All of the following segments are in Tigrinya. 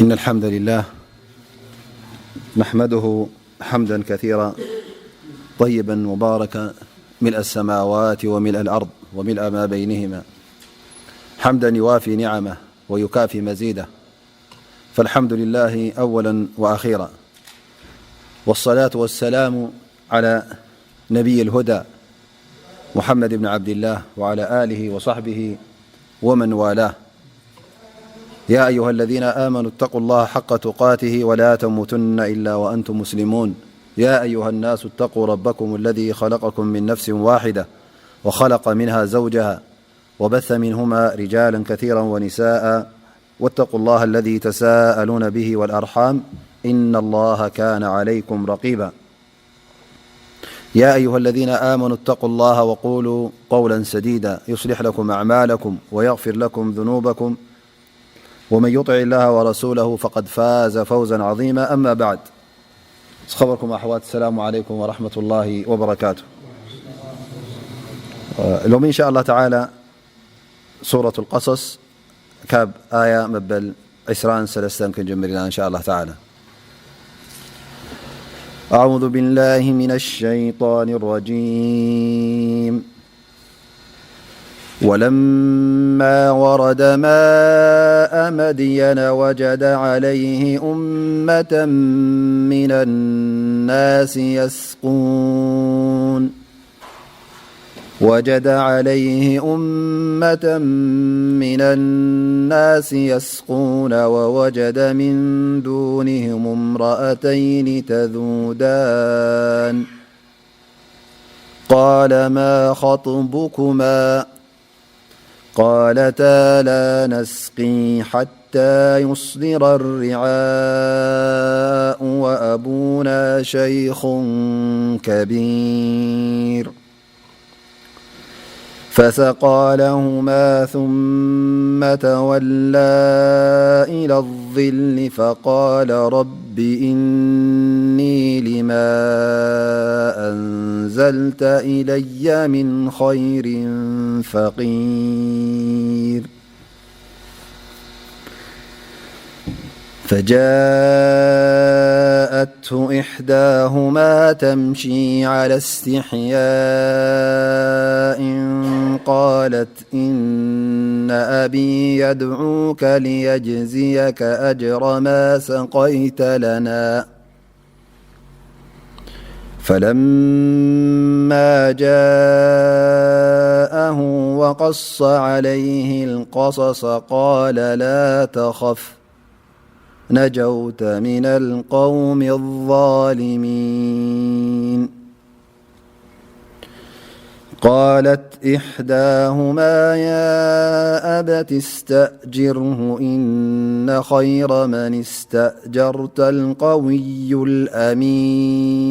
إن الحمد لله نحمده حمدا كثيرا طيبا مباركا ملء السماوات وملء الأرض وملء ما بينهما، حمدا يوافي نعمه ويكافي مزيده، فالحمد لله أولا وأخيرا، والصلاة والسلام على نبي الهدى محمد بن عبد الله وعلى آله وصحبه ومن والاه. يا أيها الذين آمنوا اتقوا الله حق تقاته ولا تموتن إلا وأنتم مسلمون. يا أيها الناس اتقوا ربكم الذي خلقكم من نفس واحدة وخلق منها زوجها وبث منهما رجالا كثيرا ونساء واتقوا الله الذي تساءلون به والأرحام إن الله كان عليكم رقيبا. يا أيها الذين آمنوا اتقوا الله وقولوا قولا سديدا يصلح لكم أعمالكم ويغفر لكم ذنوبكم ومن يطع الله ورسوله فقد فاز فوزا عظيما. أما بعد، ዝኸበርኩም ኣሕዋት፣ ሰላሙ ዓለይኩም ወራሕመቱላሂ ወበረካቱ። ሎሚ እንሻ ኣላህ ተዓላ ሱረቱል ቀሰስ ካብ ኣያ መበል ዕስራን ሰለስተን ክንጅምር ኢና እንሻ ኣላህ ተዓላ። أعوذ بالله من الشيطان الرجيم. ولما ورد ماء مدين وجد عليه أمة من الناس يسقون. وجد عليه أمة من الناس يسقون ووجد من دونهم امرأتين تذودان. قال ما خطبكما؟ قالتا لا نسقي حتى يصدر الرعاء وأبونا شيخ كبير. فسقى لهما ثم تولى إلى الظل فقال رب إني لما أنزلت إلي من خير فقير. فجاءته إحداهما تمشي على استحياء قالت إن أبي يدعوك ليجزيك أجر ما سقيت لنا. فلما جاءه وقص عليه القصص قال لا تخف نجوت من القوم الظالمين. قالت إحداهما يا أبت استأجره إن خير من استأجرت القوي الأمين.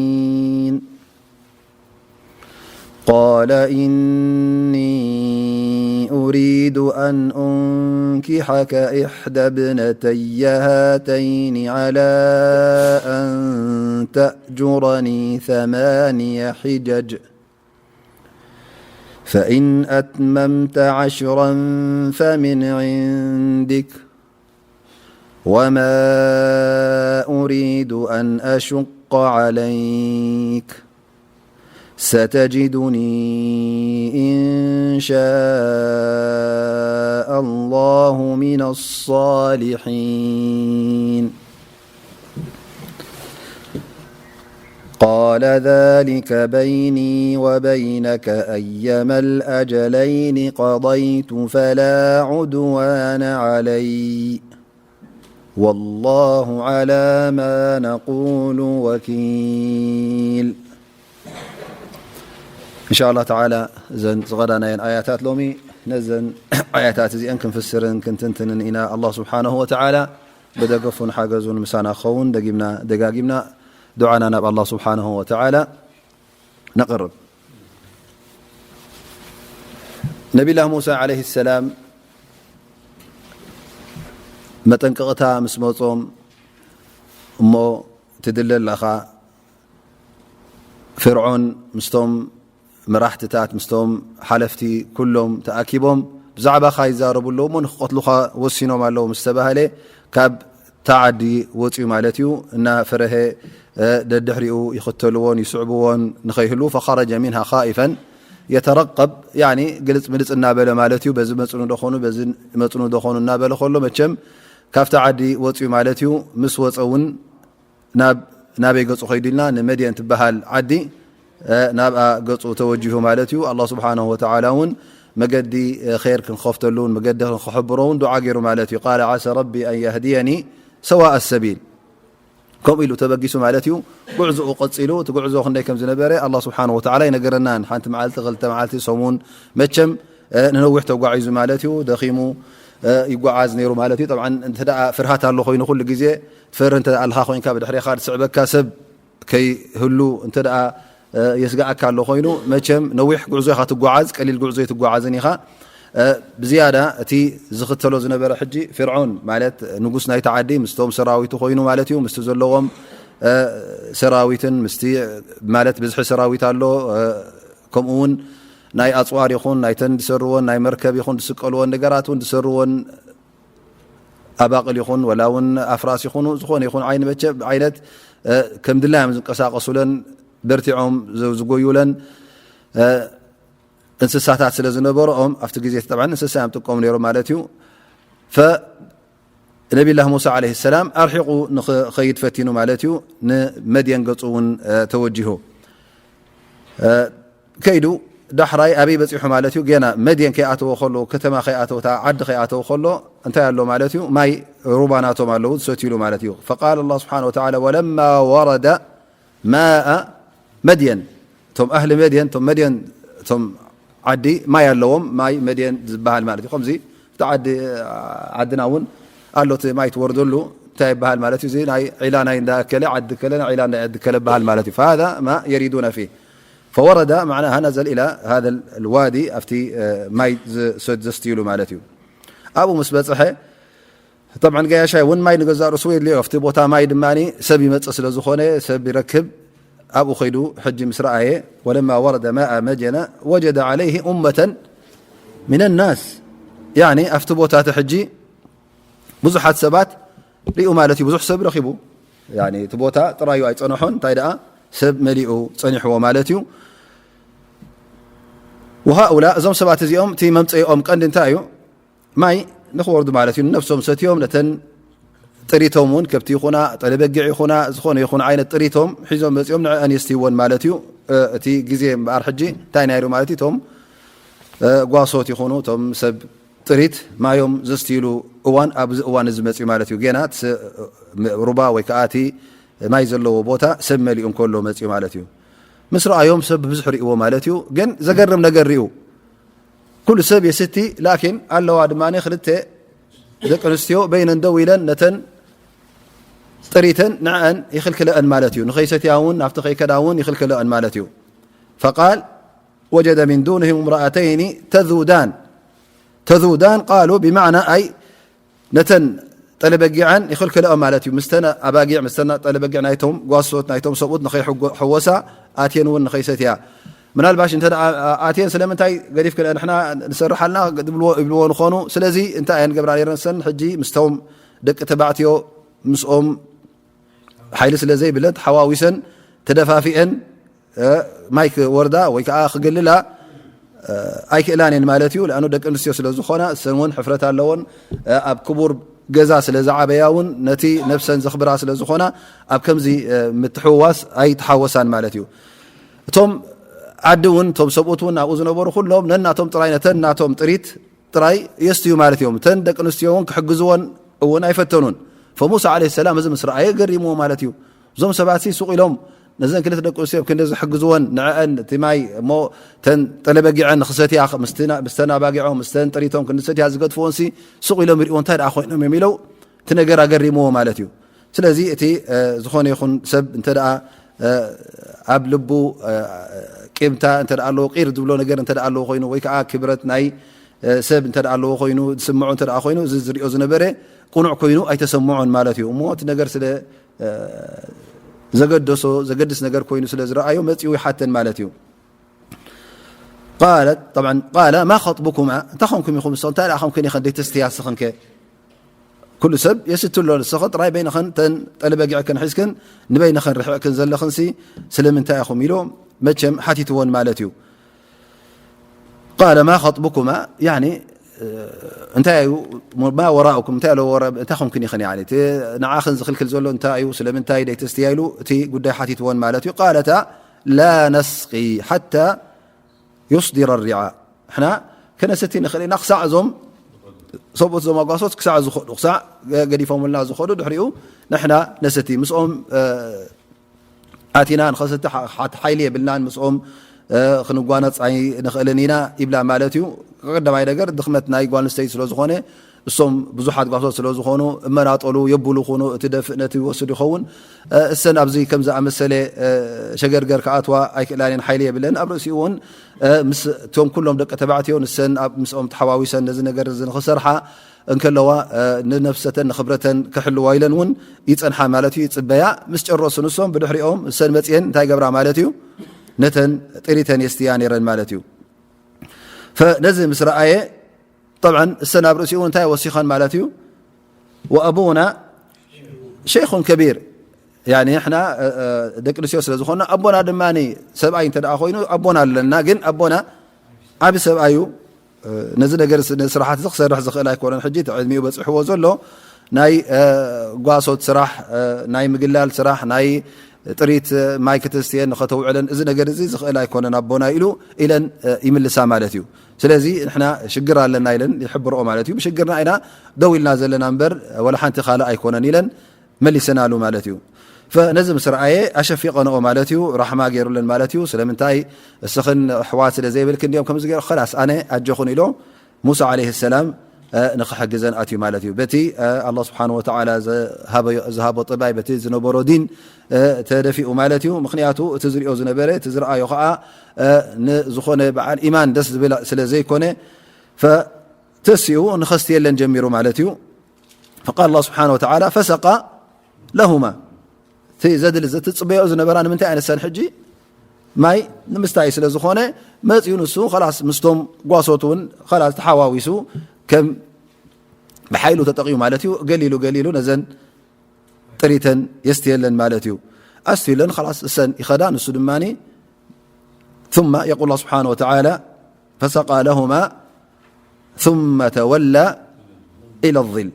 قال إني أريد أن أنكحك إحدى ابنتي هاتين على أن تأجرني ثماني حجج، فإن أتممت عشرا فمن عندك، وما أريد أن أشق عليك، ستجدني إن شاء الله من الصالحين. قال ذلك بيني وبينك أيما الأجلين قضيت فلا عدوان علي والله على ما نقول وكيل. إن شاء الله تعالى እዘን ዝቐዳናየን ኣያታት ሎሚ ነዘን ኣያታት እዚአን ክንፍስርን ክንትንትንን ኢና። ኣላህ ስብሓነሁ ወተዓላ ብደገፉን ሓገዙን ምሳና ክኸውን ደጊምና ደጋጊምና ዱዓና ናብ ኣላህ ስብሓነሁ ወተዓላ ነቕርብ። ነቢላህ ሙሳ ዓለይሂ ሰላም መጠንቀቕታ ምስ መጾም እሞ ትድለ ኣለኻ፣ ፍርዖን ምስቶም መራሕትታት ምስቶም ሓለፍቲ ኩሎም ተኣኪቦም ብዛዕባኻ ይዛረቡ ኣለዉ እሞ ንክቐትሉኻ ወሲኖም ኣለዉ ምስ ተባህለ ካብ እታ ዓዲ ወፅዩ ማለት እዩ። እናፈረሀ ደድሕሪኡ ይኽተልዎን ይስዕብዎን ንኸይህሉ ፈኸረጀ ሚንሃ ኻኢፈን የተረቀብ፣ ያኒ ግልፅ ምልፅ እናበለ ማለት እዩ። በዚ መፅኑ ደኾኑ በዚ መፅኑ ደኾኑ እናበለ ከሎ መቸም ካብቲ ዓዲ ወፅዩ ማለት እዩ። ምስ ወፀ እውን ናብ ናበይ ገፁ ከይዱ ኢልና ንመድየን ትበሃል ዓዲ ናብኣ ገፁ ተወጂሁ ማለት እዩ። ኣላህ ስብሓነሁ ወተዓላ እውን መገዲ ኸይር ክንኸፍተሉን መገዲ ክንክሕብሮውን ዱዓ ገይሩ ማለት እዩ። ቃለ ዓሰ ረቢ ኣን የህድየኒ ሰዋእ ሰቢል። ከምኡ ኢሉ ተበጊሱ ማለት እዩ። ጉዕዞኡ ቀፂሉ እቲ ጉዕዞ ክንደይ ከም ዝነበረ ኣላህ ስብሓነሁ ወተዓላ ይነገረናን ሓንቲ መዓልቲ ክልተ መዓልቲ ሰሙን መቸም ንነዊሕ ተጓዒዙ ማለት እዩ። ደኺሙ ይጓዓዝ ነይሩ ማለት እዩ። ጠብዓን እንተ ፍርሃት ኣሎ ኮይኑ ኩሉ ግዜ ትፈሪ እንተ ኣልኻ ኮይንካ ብድሕሬኻ ዝስዕበካ ሰብ ከይህሉ እንተ የስግኣካ ኣሎ ኮይኑ መቸም ነዊሕ ጉዕዞ ኢኻ ትጓዓዝ፣ ቀሊል ጉዕዞ ኣይትጓዓዝን ኢኻ። ብዝያዳ እቲ ዝኽተሎ ዝነበረ ሕጂ ፍርዖን ማለት ንጉስ ናይቲ ዓዲ ምስቶም ሰራዊቱ ኮይኑ ማለት እዩ። ምስቲ ዘለዎም ሰራዊትን ምስቲ ማለት ብዝሒ ሰራዊት ኣሎ። ከምኡ እውን ናይ ኣፅዋር ይኹን ናይተን ዝሰርዎን ናይ መርከብ ይኹን ዝስቀልዎን ነገራት እውን ዝሰርዎን ኣባቕል ይኹን ወላ እውን ኣፍራስ ይኹኑ ዝኾነ ይኹን ዓይኒ መቸ ዓይነት ከም ድላዮም ዝንቀሳቀሱለን በርቲዖም ዝጎዩለን እንስሳታት ስለ ዝነበረኦም ኣብቲ ግዜ ጠብዓን እንስሳ እዮም ጥቀሙ ነይሮም ማለት እዩ። ነቢላህ ሙሳ ዓለይሂ ሰላም ኣርሒቑ ንኽኸይድ ፈቲኑ ማለት እዩ። ንመድየን ገጹ እውን ተወጂሁ ከይዱ ዳሕራይ ኣበይ በጺሑ ማለት እዩ? ገና መድየን ከይኣተወ ከሎ፣ ከተማ ከይኣተወ፣ እታ ዓዲ ከይኣተወ ከሎ እንታይ ኣሎ ማለት እዩ? ማይ ሩባ ናቶም ኣለዉ ዝሰትይሉ ማለት እዩ። ፈቃለ ኣላህ ስብሓነሁ ወተዓላ ወለማ ወረደ ማኣ መድየን፣ እቶም ኣህሊ መድየን እቶም መድየን እቶም ዓዲ ማይ ኣለዎም። ማይ መድየን ዝበሃል ማለት እዩ። ከምዚ እቲ ዓዲ ዓድና እውን ኣሎ እቲ ማይ ትወርደሉ እንታይ ይበሃል ማለት እዩ? እዚ ናይ ዒላ ናይ እንዳ እከለ ዓዲ እከለ ናይ ዒላ እንዳ ዓዲ እከለ ይበሃል ማለት እዩ። فهذا ما يريدون فيه فورد معناها نزل إلى هذا الوادي ኣብቲ ማይ ዘስትይሉ ማለት እዩ። ኣብኡ ምስ በፅሐ طبعا ገያሻይ እውን ማይ ንገዛእ ርእሱ የድልዮ። ኣብቲ ቦታ ማይ ድማ ሰብ ይመፅእ ስለ ዝኾነ ሰብ ይረክብ። ኣብኡ ከይዱ ሕጂ ምስ ረኣየ ولما ورد ماء مدين وجد عليه أمة من الناس يعني ኣብቲ ቦታ እቲ ሕጂ ብዙሓት ሰባት ሪኡ ማለት እዩ። ብዙሕ ሰብ ረኺቡ እቲ ቦታ ጥራዩ ኣይፀነሖን እንታይ ደኣ ሰብ መሊኡ ፀኒሕዎ ማለት እዩ። وهؤلاء እዞም ሰባት እዚኦም እቲ መምፀኢኦም ቀንዲ እንታይ እዩ? ማይ ንኽወርዱ ማለት እዩ። ንነፍሶም ሰትዮም ነተን ጥሪቶም እውን ከብቲ ይኹና ጠለበጊዕ ይኹና ዝኾነ ይኹን ዓይነት ጥሪቶም ሒዞም መፂኦም ንዕአን የስትይወን ማለት እዩ። እቲ ግዜ እምበኣር ሕጂ እንታይ ናይሩ ማለት እዩ? እቶም ጓሶት ይኹኑ እቶም ሰብ ጥሪት ማዮም ዘስትይሉ እዋን ኣብዚ እዋን እዚ መፅዩ ማለት እዩ። ገና ሩባ ወይ ከዓ እቲ ማይ ዘለዎ ቦታ ሰብ መሊኡ እንከሎ መፅዩ ማለት እዩ። ምስ ረኣዮም ሰብ ብብዝሒ ርእዎ ማለት እዩ። ግን ዘገርም ነገር ርእዩ። ኩሉ ሰብ የስቲ ላኪን ኣለዋ ድማ ክልተ ደቂ ኣንስትዮ በይነን ደው ኢለን ነተን ጥሪተን ንዕአን ይኽልክለአን ማለት እዩ። ንኸይሰትያ እውን ናብቲ ከይከዳ እውን ይኽልክለአን ማለት እዩ። فقال وجد من دونهم امرأتين تذودان تذودان قالوا بمعنى أي ነተን ጠለበጊዐን ይኽልክለኦ ማለት እዩ። ምስተን ኣባጊዕ ምስተን ጠለበጊዕ ናይቶም ጓሶት ናይቶም ሰብኡት ንኸይሕወሳ ኣትየን እውን ንኸይሰትያ ምናልባሽ እንተ ኣትየን ስለምንታይ ገዲፍ ክለ ንሕና ንሰርሓልና ድብልዎ ይብልዎ ንኾኑ። ስለዚ እንታይ እየን ገብራ ነይረን ሰን ሕጂ ምስቶም ደቂ ተባዕትዮ ምስኦም ሓይሊ ስለ ዘይብለን ተሓዋዊሰን ተደፋፊአን ማይ ክወርዳ ወይ ከዓ ክግልላ ኣይክእላን እየን ማለት እዩ። ለኣኑ ደቂ ኣንስትዮ ስለ ዝኾና እሰን እውን ሕፍረት ኣለዎን ኣብ ክቡር ገዛ ስለ ዝዓበያ እውን ነቲ ነብሰን ዘኽብራ ስለ ዝኾና ኣብ ከምዚ ምትሕውዋስ ኣይተሓወሳን ማለት እዩ። እቶም ዓዲ እውን እቶም ሰብኡት እውን ኣብኡ ዝነበሩ ኩሎም ነናቶም ጥራይ ነተን ናቶም ጥሪት ጥራይ የስትዩ ማለት እዮም። እተን ደቂ ኣንስትዮ እውን ክሕግዝዎን እውን ኣይፈተኑን። ፈሙሳ ዓለይሂ ሰላም እዚ ምስ ረኣየ ገሪምዎ ማለት እዩ። እዞም ሰባት ሲ ሱቕ ኢሎም ነዘን ክልተ ደቂ ኣንስትዮ ክንደ ዝሕግዝዎን ንዐአን እቲ ማይ እሞ ተን ጠለበጊዐን ንክሰትያ ምስተን ኣባጊዖም ምስተን ጥሪቶም ክንሰትያ ዝገድፍዎን ሲ ሱቕ ኢሎም ይርእዎ እንታይ ደኣ ኮይኖም እዮም ኢለው እቲ ነገር ኣገሪምዎ ማለት እዩ። ስለዚ እቲ ዝኾነ ይኹን ሰብ እንተ ደኣ ኣብ ልቡ ቂምታ እንተ ኣለዎ ቂር ዝብሎ ነገር እንተ ኣለዎ ኮይኑ ወይ ከዓ ክብረት ናይ ሰብ እንተ ኣለዎ ኮይኑ ዝስምዖ እንተ ኮይኑ እዚ ዝሪኦ ዝነበረ ቅኑዕ ኮይኑ ኣይተሰምዖን ማለት እዩ። እሞ እቲ ነገር ስለ ዘገደሶ ዘገድስ ነገር ኮይኑ ስለ ዝረኣዮ መፂኡ ይሓተን ማለት እዩ። ቃለት ቃለ ማ ኸጥቡኩማ እንታይ ኾንኩም ኢኹም ንስኹም እንታይ ደኣ ኾንኩም ኢኸን ደይተስትያ ንስኽንከ ኩሉ ሰብ የስቲ ኣሎ። ንስኺ ጥራይ በይንኽን፣ ተን ጠሊ በጊዕክን ሒዝክን፣ ንበይንኽን ርሒቕክን ዘለኽንሲ ስለምንታይ ኢኹም? ኢሉ መቸም ሓቲትወን ማለት እዩ። ቃለ ማ ኸጥቡኩማ፣ ያኒ፣ እ፣ እንታይ እዩ፣ ማ ወራኡኩም፣ እንታይ ኣሎ ወረ-፣ እንታይ ኾንክን ኢኽን፣ ያኒ፣ እቲ ንዓኽን ዝኽልክል ዘሎ እንታይ እዩ፣ ስለምንታይ ደይተስትያ ኢሉ እቲ ጉዳይ ሓቲትወን ማለት እዩ። ቃለታ ላ ነስቂ ሓታ ዩስዲረ ሪዓ፣ ንሕና ከነሰቲ ንኽእል ኢና ክሳዕ እዞም ሰብኡት፣ እዞም ኣጓሶት ክሳዕ ዝኸዱ፣ ክሳዕ ገዲፎምልና ዝኸዱ፣ ድሕሪኡ ንሕና ነሰቲ። ምስኦም፣ እ፣ ኣቲና ንኸሰቲ ሓ-፣ ሓ-፣ ሓይሊ የብልናን፣ ምስኦም፣ እ፣ ክንጓነጽ ኣይንኽእልን ኢና ይብላ ማለት እዩ። ቀዳማይ ነገር ድኽመት ናይ ጓል ኣንስተይቲ ስለ ዝኾነ፣ እሶም ብዙሓት ጓሶት ስለ ዝኾኑ፣ እመናጠሉ የብሉ ኹኑ፣ እቲ ደፍእ ነቲ ይወስድ ይኸውን። እ፣ እሰን ኣብዚ ከም ዝኣመሰለ፣ እ፣ ሸገርገር ክኣትዋ ኣይክእላን እየን፣ ሓይሊ የብለን። ኣብ ርእሲኡ እውን፣ እ፣ ምስ እቶም ኩሎም ደቂ ተባዕትዮ ንሰን ኣብ ምስኦም ተሓዋዊሰን ነዚ ነገር እዚ ንኽሰርሓ እንከለዋ፣ እ፣ ንነፍሰተን ንኽብረተን ክሕልዋ ኢለን እውን ይጸንሓ ማለት እዩ፣ ይጽበያ። ምስ ጨረሱ ንሶም ብድሕሪኦም እሰን መጽየን እንታይ ገብራ ማለት እዩ? ነተን ጥሪተን የስትያ ነይረን ማለት እዩ። ፈ-፣ ነዚ ምስ ረኣየ፣ ጠብዓን እሰን ኣብ ርእሲኡ እንታይ ወሲኸን ማለት እዩ? ወኣቡና ሸይኹን ከቢር፣ ያኒ ንሕና፣ እ፣ እ፣ ደቂ ኣንስትዮ ስለ ዝኾንና፣ ኣቦና ድማ ሰብኣይ እንተ ደኣ ኮይኑ፣ ኣቦና ኣለና፣ ግን ኣቦና ዓቢ ሰብኣይ እዩ። እ፣ ነዚ ነገር ስ-፣ ነዚ ስራሓት እዚ ክሰርሕ ዝኽእል ኣይኮነን። ሕጂ እቲ ዕድሚኡ በጺሕዎ ዘሎ ናይ፣ እ፣ ጓሶት ስራሕ፣ እ፣ ናይ ምግላል ስራሕ፣ ናይ ጥሪት፣ እ፣ ማይ ክተስትየን ንኸተውዕለን፣ እዚ ነገር እዚ ዝኽእል ኣይኮነን ኣቦና ኢሉ፣ ኢለን፣ እ፣ ይምልሳ ማለት እዩ። ስለዚ ንሕና ሽግር ኣለና ኢለን ይሕብርኦ ማለት እዩ። ብሽግርና ኢና ደው ኢልና ዘለና እምበር፣ ወላ ሓንቲ ካልእ ኣይኮነን ኢለን መሊሰናሉ ማለት እዩ። ፈ-፣ ነዚ ምስ ረኣየ ኣሸፊቐንኦ ማለት እዩ፣ ራሕማ ገይሩለን ማለት እዩ። ስለምንታይ እስኽን ኣሕዋት ስለ ዘይብልክን ድዮም ከምዚ ገይሩ? ኸላስ ኣነ ኣጆኹን ኢሎ ሙሳ ዓለይሂ ሰላም፣ እ፣ ንኽሕግዘን ኣትዩ ማለት እዩ። በቲ፣ እ፣ ኣላህ ስብሓነሁ ወተዓላ ዝሃበዮ-፣ ዝሃቦ ጥባይ፣ በቲ ዝነበሮ ዲን፣ እ፣ ተደፊኡ ማለት እዩ። ምኽንያቱ እቲ ዝሪኦ ዝነበረ፣ እቲ ዝረኣዮ ኸዓ፣ እ፣ ንዝኾነ በዓል ኢማን ደስ ዝብል ስለ ዘይኮነ፣ ፈ-፣ ተሲኡ ንኸስትየለን ጀሚሩ ማለት እዩ። فقال الله سبحانه وتعالى فسقى لهما። እቲ ዘድሊ፣ እቲ ዝጽበዮ ዝነበራ ንምንታይ ኣነሰን ሕጂ ማይ ንምስታይ ስለ ዝኾነ መጽዩ ንሱ ኸላስ ምስቶም ጓሶት እውን ኸላስ ተሓዋዊሱ ከም ብሓይሉ ተጠቒሙ ማለት እዩ። ገሊሉ ገሊሉ ነዘን ጥሪተን የስትየለን ማለት እዩ። ኣስትዩለን ኸላስ እሰን ይኸዳ፣ ንሱ ድማ ثم يقول الله سبحانه وتعالى فسقى لهما ثم تولى إلى الظل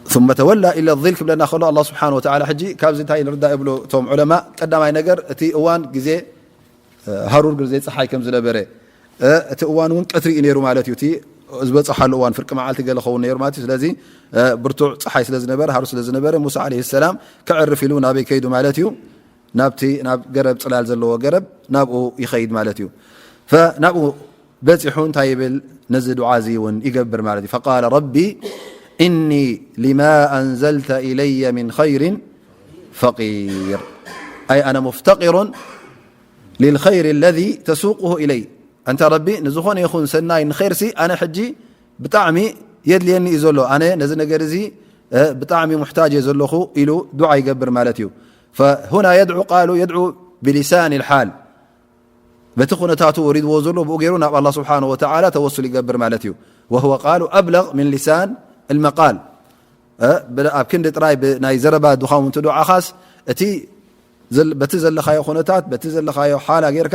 ثم تولى إلى الظل ክብለና ከሎ ኣላህ ስብሓነ ወተዓላ ሕጂ ካብዚ እንታይ ንርዳእ ይብሉ እቶም ዑለማ? ቀዳማይ ነገር እቲ እዋን ግዜ፣ እ፣ ሃሩር ግዜ ፀሓይ ከም ዝነበረ፣ እ፣ እቲ እዋን እውን ቀትሪ እዩ ነይሩ ማለት እዩ። እቲ ዝበፅሓሉ እዋን ፍርቂ መዓልቲ ገለ ኸውን ነይሩ ማለት እዩ። ስለዚ፣ እ፣ ብርቱዕ ፀሓይ ስለ ዝነበረ፣ ሃሩር ስለ ዝነበረ ሙሳ ዓለይሂ ሰላም ከዕርፍ ኢሉ ናበይ ከይዱ ማለት እዩ? ናብቲ፣ ናብ ገረብ፣ ፅላል ዘለዎ ገረብ ናብኡ ይኸይድ ማለት እዩ። ፈ-፣ ናብኡ በፂሑ እንታይ ይብል? ነዚ ዱዓ እዚ እውን ይገብር ማለት እዩ። فقال رب إني لما أنزلت إلي من خير فقير، أي أنا مفتقر للخير الذي تسوقه إلي. ኣንታ ረቢ፣ ንዝኾነ ይኹን ሰናይ ንኸይርሲ ኣነ ሕጂ ብጣዕሚ የድልየኒ እዩ ዘሎ። ኣነ ነዚ ነገር እዚ፣ እ፣ ብጣዕሚ ሙሕታጅ እየ ዘለኹ ኢሉ ዱዓ ይገብር ማለት እዩ። فهنا يدعو، قالوا يدعو بلسان الحال። በቲ ኩነታቱ ወሪድዎ ዘሎ ብኡ ገይሩ ናብ ኣላህ ስብሓነሁ ወተዓላ ተወሱል ይገብር ማለት እዩ። وهو قال أبلغ من لسان المقال። እ፣ ብ-፣ ኣብ ክንዲ ጥራይ ብ-፣ ናይ ዘረባ ድኻውንቲ ዱዓኻስ እቲ ዘል-፣ በቲ ዘለኻዮ ኩነታት፣ በቲ ዘለኻዮ ሓላ ጌርካ፣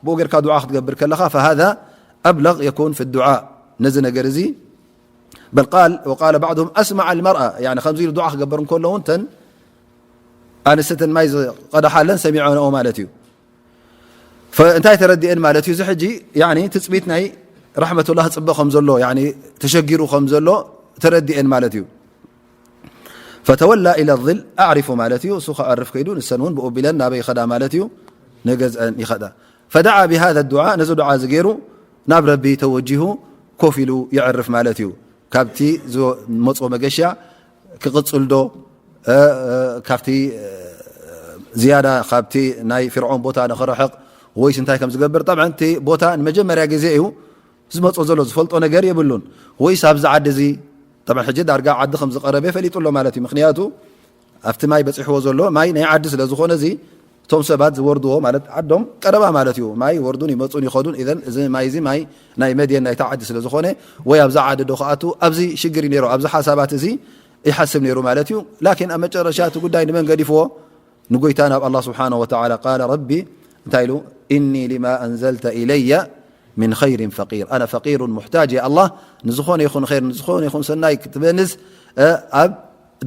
ብኡ ጌርካ ዱዓ ክትገብር ከለኻ፣ فهذا أبلغ يكون في الدعاء። ነዚ ነገር እዚ بل قال، وقال بعضهم أسمع المرأة، يعني ከምዚ ኢሉ ዱዓ ክገብር እንከሎ እውን ተን ኣንስትተን ማይ ዝቐድሓለን ሰሚዐንኦ ማለት እዩ። ፈ-፣ እንታይ ተረዲኤን ማለት እዩ? እዚ ሕጂ፣ ያኒ፣ ትጽቢት ናይ ረሕመቱላህ ጽበ ከም ዘሎ፣ ያኒ፣ ተሸጊሩ ከም ዘሎ ተረዲኤን ማለት እዩ። فتولى إلى الظل أعرف ማለት እዩ። እሱ ከዕርፍ ከይዱ፣ ንሰን እውን ብኡ ቢለን ናበይ ይኸዳ ማለት እዩ? ንገዝአን ይኸዳ። فدعا بهذا الدعاء፣ ነዚ ዱዓ እዚ ገይሩ ናብ ረቢ ተወጂሁ ኮፍ ኢሉ የዕርፍ ማለት እዩ። ካብቲ ዝመጾ መገሻ ክቕጽል ዶ፣ እ፣ እ፣ ካብቲ፣ እ፣ ዝያዳ ካብቲ ናይ ፍርዖን ቦታ ንኽርሕቕ ወይስ እንታይ ከም ዝገብር? ጠብዓን እቲ ቦታ ንመጀመርያ ግዜ እዩ ዝመጾ ዘሎ፣ ዝፈልጦ ነገር የብሉን። ወይስ ኣብዚ ዓዲ እዚ፣ ጠብዓን ሕጂ ዳርጋ ዓዲ ከም ዝቐረበ ፈሊጡ ኣሎ ማለት እዩ። ምኽንያቱ ኣብቲ ማይ በጺሕዎ ዘሎ ማይ ናይ ዓዲ ስለ ዝኾነ፣ እዚ እቶም ሰባት ዝወርድዎ ማለት ዓዶም ቀረባ ማለት እዩ። ማይ ይወርዱን ይመጹን ይኸዱን። ኢዘን እዚ ማይ እዚ ማይ ናይ መድየን ናይታ ዓዲ ስለ ዝኾነ ወይ ኣብዛ ዓዲ ዶ ክኣቱ ኣብዚ ሽግር እዩ ነይሩ። ኣብዚ ሓሳባት እዚ ይሓስብ ነይሩ ማለት እዩ። ላኪን ኣብ መጨረሻ እቲ ጉዳይ ንመን ገዲፍዎ? ንጎይታ ናብ ኣላህ ስብሓነሁ ወተዓላ። ቃለ ረቢ እንታይ ኢሉ? ኢኒ ሊማ ኣንዘልተ ኢለየ ሚን ኸይሪን ፈቂር። ኣነ ፈቂሩን ሙሕታጅ እየ ኣላህ ንዝኾነ ይኹን ኸይር ንዝኾነ ይኹን ሰናይ ክትበንስ ኣብ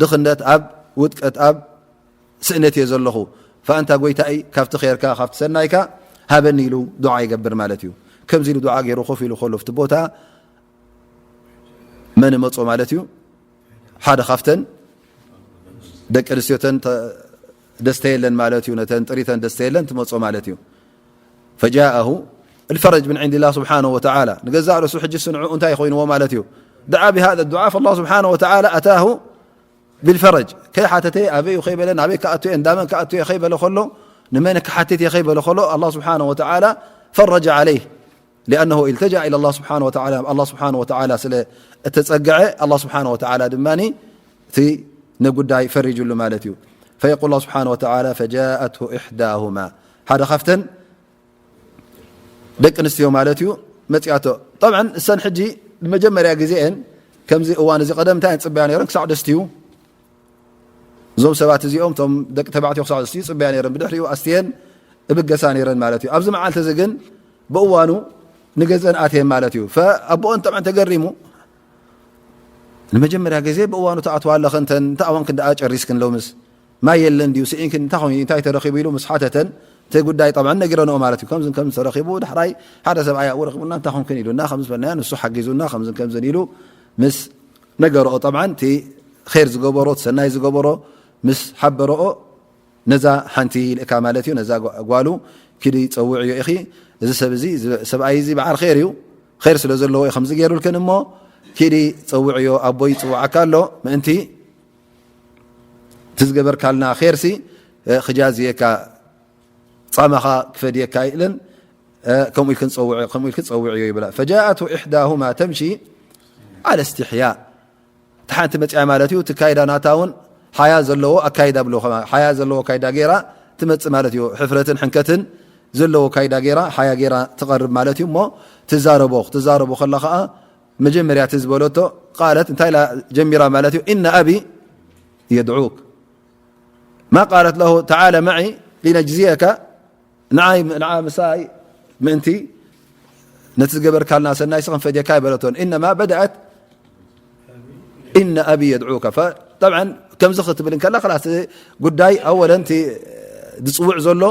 ድኽነት ኣብ ውድቀት ኣብ ስእነት እየ ዘለኹ። ፈኣንታ ጎይታኢ ካብቲ ኸይርካ ካብቲ ሰናይካ ሃበኒ ኢሉ ዱዓ ይገብር ማለት እዩ። ከምዚ ኢሉ ዱዓ ገይሩ ኮፍ ኢሉ ከሎ ኣብቲ ቦታ መን መጾ ማለት እዩ? ሓደ ካብተን ደቂ ኣንስትዮተን ደስተ የለን ማለት እዩ። ነተን ጥሪተን ደስተ የለን ትመጾ ማለት እዩ። ፈጃአሁ الفرج من عند الله سبحانه وتعالى ንገዛእ ርእሱ ሕጂ ስንዑ እንታይ ኮይንዎ ማለት እዩ። دعا بهذا الدعاء فالله سبحانه وتعالى أتاه بالفرج ከይሓተተ ኣበይ እዩ ከይበለ ናበይ ክኣቱ እየ እንዳመን ክኣቱ እየ ከይበለ ከሎ ንመን ክሓትት እየ ከይበለ ከሎ الله سبحانه وتعالى فرج عليه لأنه التجأ إلى الله سبحانه وتعالى الله سبحانه وتعالى ስለ እተጸግዐ الله سبحانه وتعالى ድማ እቲ ነጉዳይ ፈሪጅሉ ማለት እዩ። فيقول الله سبحانه وتعالى فجاءته إحداهما ሓደ ካብተን ደቂ ኣንስትዮ ማለት እዩ መጽያቶ። طبعا እሰን ሕጂ ንመጀመርያ ግዜአን ከምዚ እዋን እዚ ቀደም እንታይ ጽበያ ነይረን ክሳዕ ደስትዩ እዞም ሰባት እዚኦም እቶም ደቂ ተባዕትዮ ክሳዕ ደስትዩ ጽበያ ነይረን ብድሕሪኡ ኣስትየን እብገሳ ነይረን ማለት እዩ። ኣብዚ መዓልቲ እዚ ግን ብእዋኑ ንገዘን ኣትየን ማለት እዩ። ኣቦኦን طبعا ተገሪሙ ንመጀመርያ ግዜ ብእዋኑ ተኣትዋ ኣለኽን ተን እንታይ ኣዋንክን ደኣ ጨሪስክን ሎምስ ማይ የለን ድዩ ስኢንክን እንታይ ኮይኑ እንታይ ተረኺቡ ኢሉ ምስ ሓተተን እቲ ጉዳይ طبعا ነጊረንኦ ማለት እዩ። ከምዝን ከምዝን ተረኺቡ ዳሕራይ ሓደ ሰብኣይ ኣብኡ ረኺቡና እንታይ ኮንክን ኢሉና ከም ዝበልናዮ ንሱ ሓጊዙና ከምዝን ከምዝን ኢሉ ምስ ነገርኦ طبعا እቲ ኸይር ዝገበሮ እቲ ሰናይ ዝገበሮ ምስ ሓበረኦ ነዛ ሓንቲ ይልእካ ማለት እዩ ነዛ ጓሉ ኪዲ ፀውዕዮ ኢኺ እዚ ሰብ እዚ ሰብኣይ እዚ በዓል ኸይር እዩ ኸይር ስለ ዘለዎ እዩ ከምዚ ገይሩልክን እሞ ኪዲ ፀውዕዮ ኣቦይ ይፅውዓካ ኣሎ ምእንቲ እቲ ዝገበርካልና ኸይርሲ ክጃዝየካ ፃማኻ ክፈድየካ ኢለን ከምኡ ኢልክን ፀውዕ ከምኡ ኢልክን ፀውዕዮ ይብላ فجاءته إحداهما تمشي على استحياء እቲ ሓንቲ መፅያ ማለት እዩ እቲ ካይዳ ናታ እውን ሓያ ዘለዎ ኣካይዳ ብሎ ሓያ ዘለዎ ካይዳ ገይራ ትመፅእ ማለት እዩ ሕፍረትን ሕንከትን ዘለዎ ካይዳ ገይራ ሓያ ገይራ ትቐርብ ማለት እዩ እሞ ትዛረቦ ክትዛረቦ ከላ ከዓ መጀመርያ እቲ ዝበለቶ ቃለት እንታይ ኢላ ጀሚራ ማለት እዩ إن أبي يدعوك ما قالت له تعال معي لنجزيك ንዓይ ንዓ ምሳይ ምእንቲ ነቲ ዝገበርካልና ሰናይ ስኽን ፈድየካ ይበለቶን إنما بدأت إن أبي يدعوك طبعا ከምዚ ክትብል እንከላ ላስ ጉዳይ ኣወለን ዝፅውዕ ዘሎ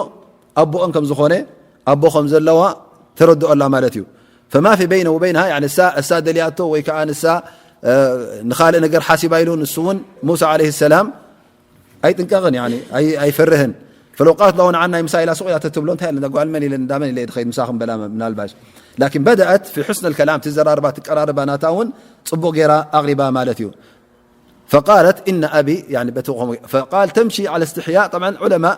ኣቦኦን ከም ዝኾነ ኣቦ ከም ዘለዋ ተረድኦ ኣላ ማለት እዩ فما في بينه وبينها يعني እሳ እሳ ደልያቶ ወይ ከዓ ንሳ ንኻልእ ነገር ሓሲባ ኢሉ ንሱ እውን ሙሳ عليه السلام ኣይጥንቀቕን يعني ኣይፈርህን فلو قالت له ንዓ ናይ ምሳ ኢላ ሱቕ ኢላ ተትብሎ እንታይ ኢለ ጓል መን ኢለ እንዳ መን ኢለ ድኸይድ ምሳኹም በላ ምናልባሽ لكن بدأت في حسن الكلام ትዘራርባ ትቀራርባ ናታ እውን ፅቡቕ ገይራ ኣቕሪባ ማለት እዩ فقالت إن أبي يعني በቲ فقال تمشي على استحياء طبعا علماء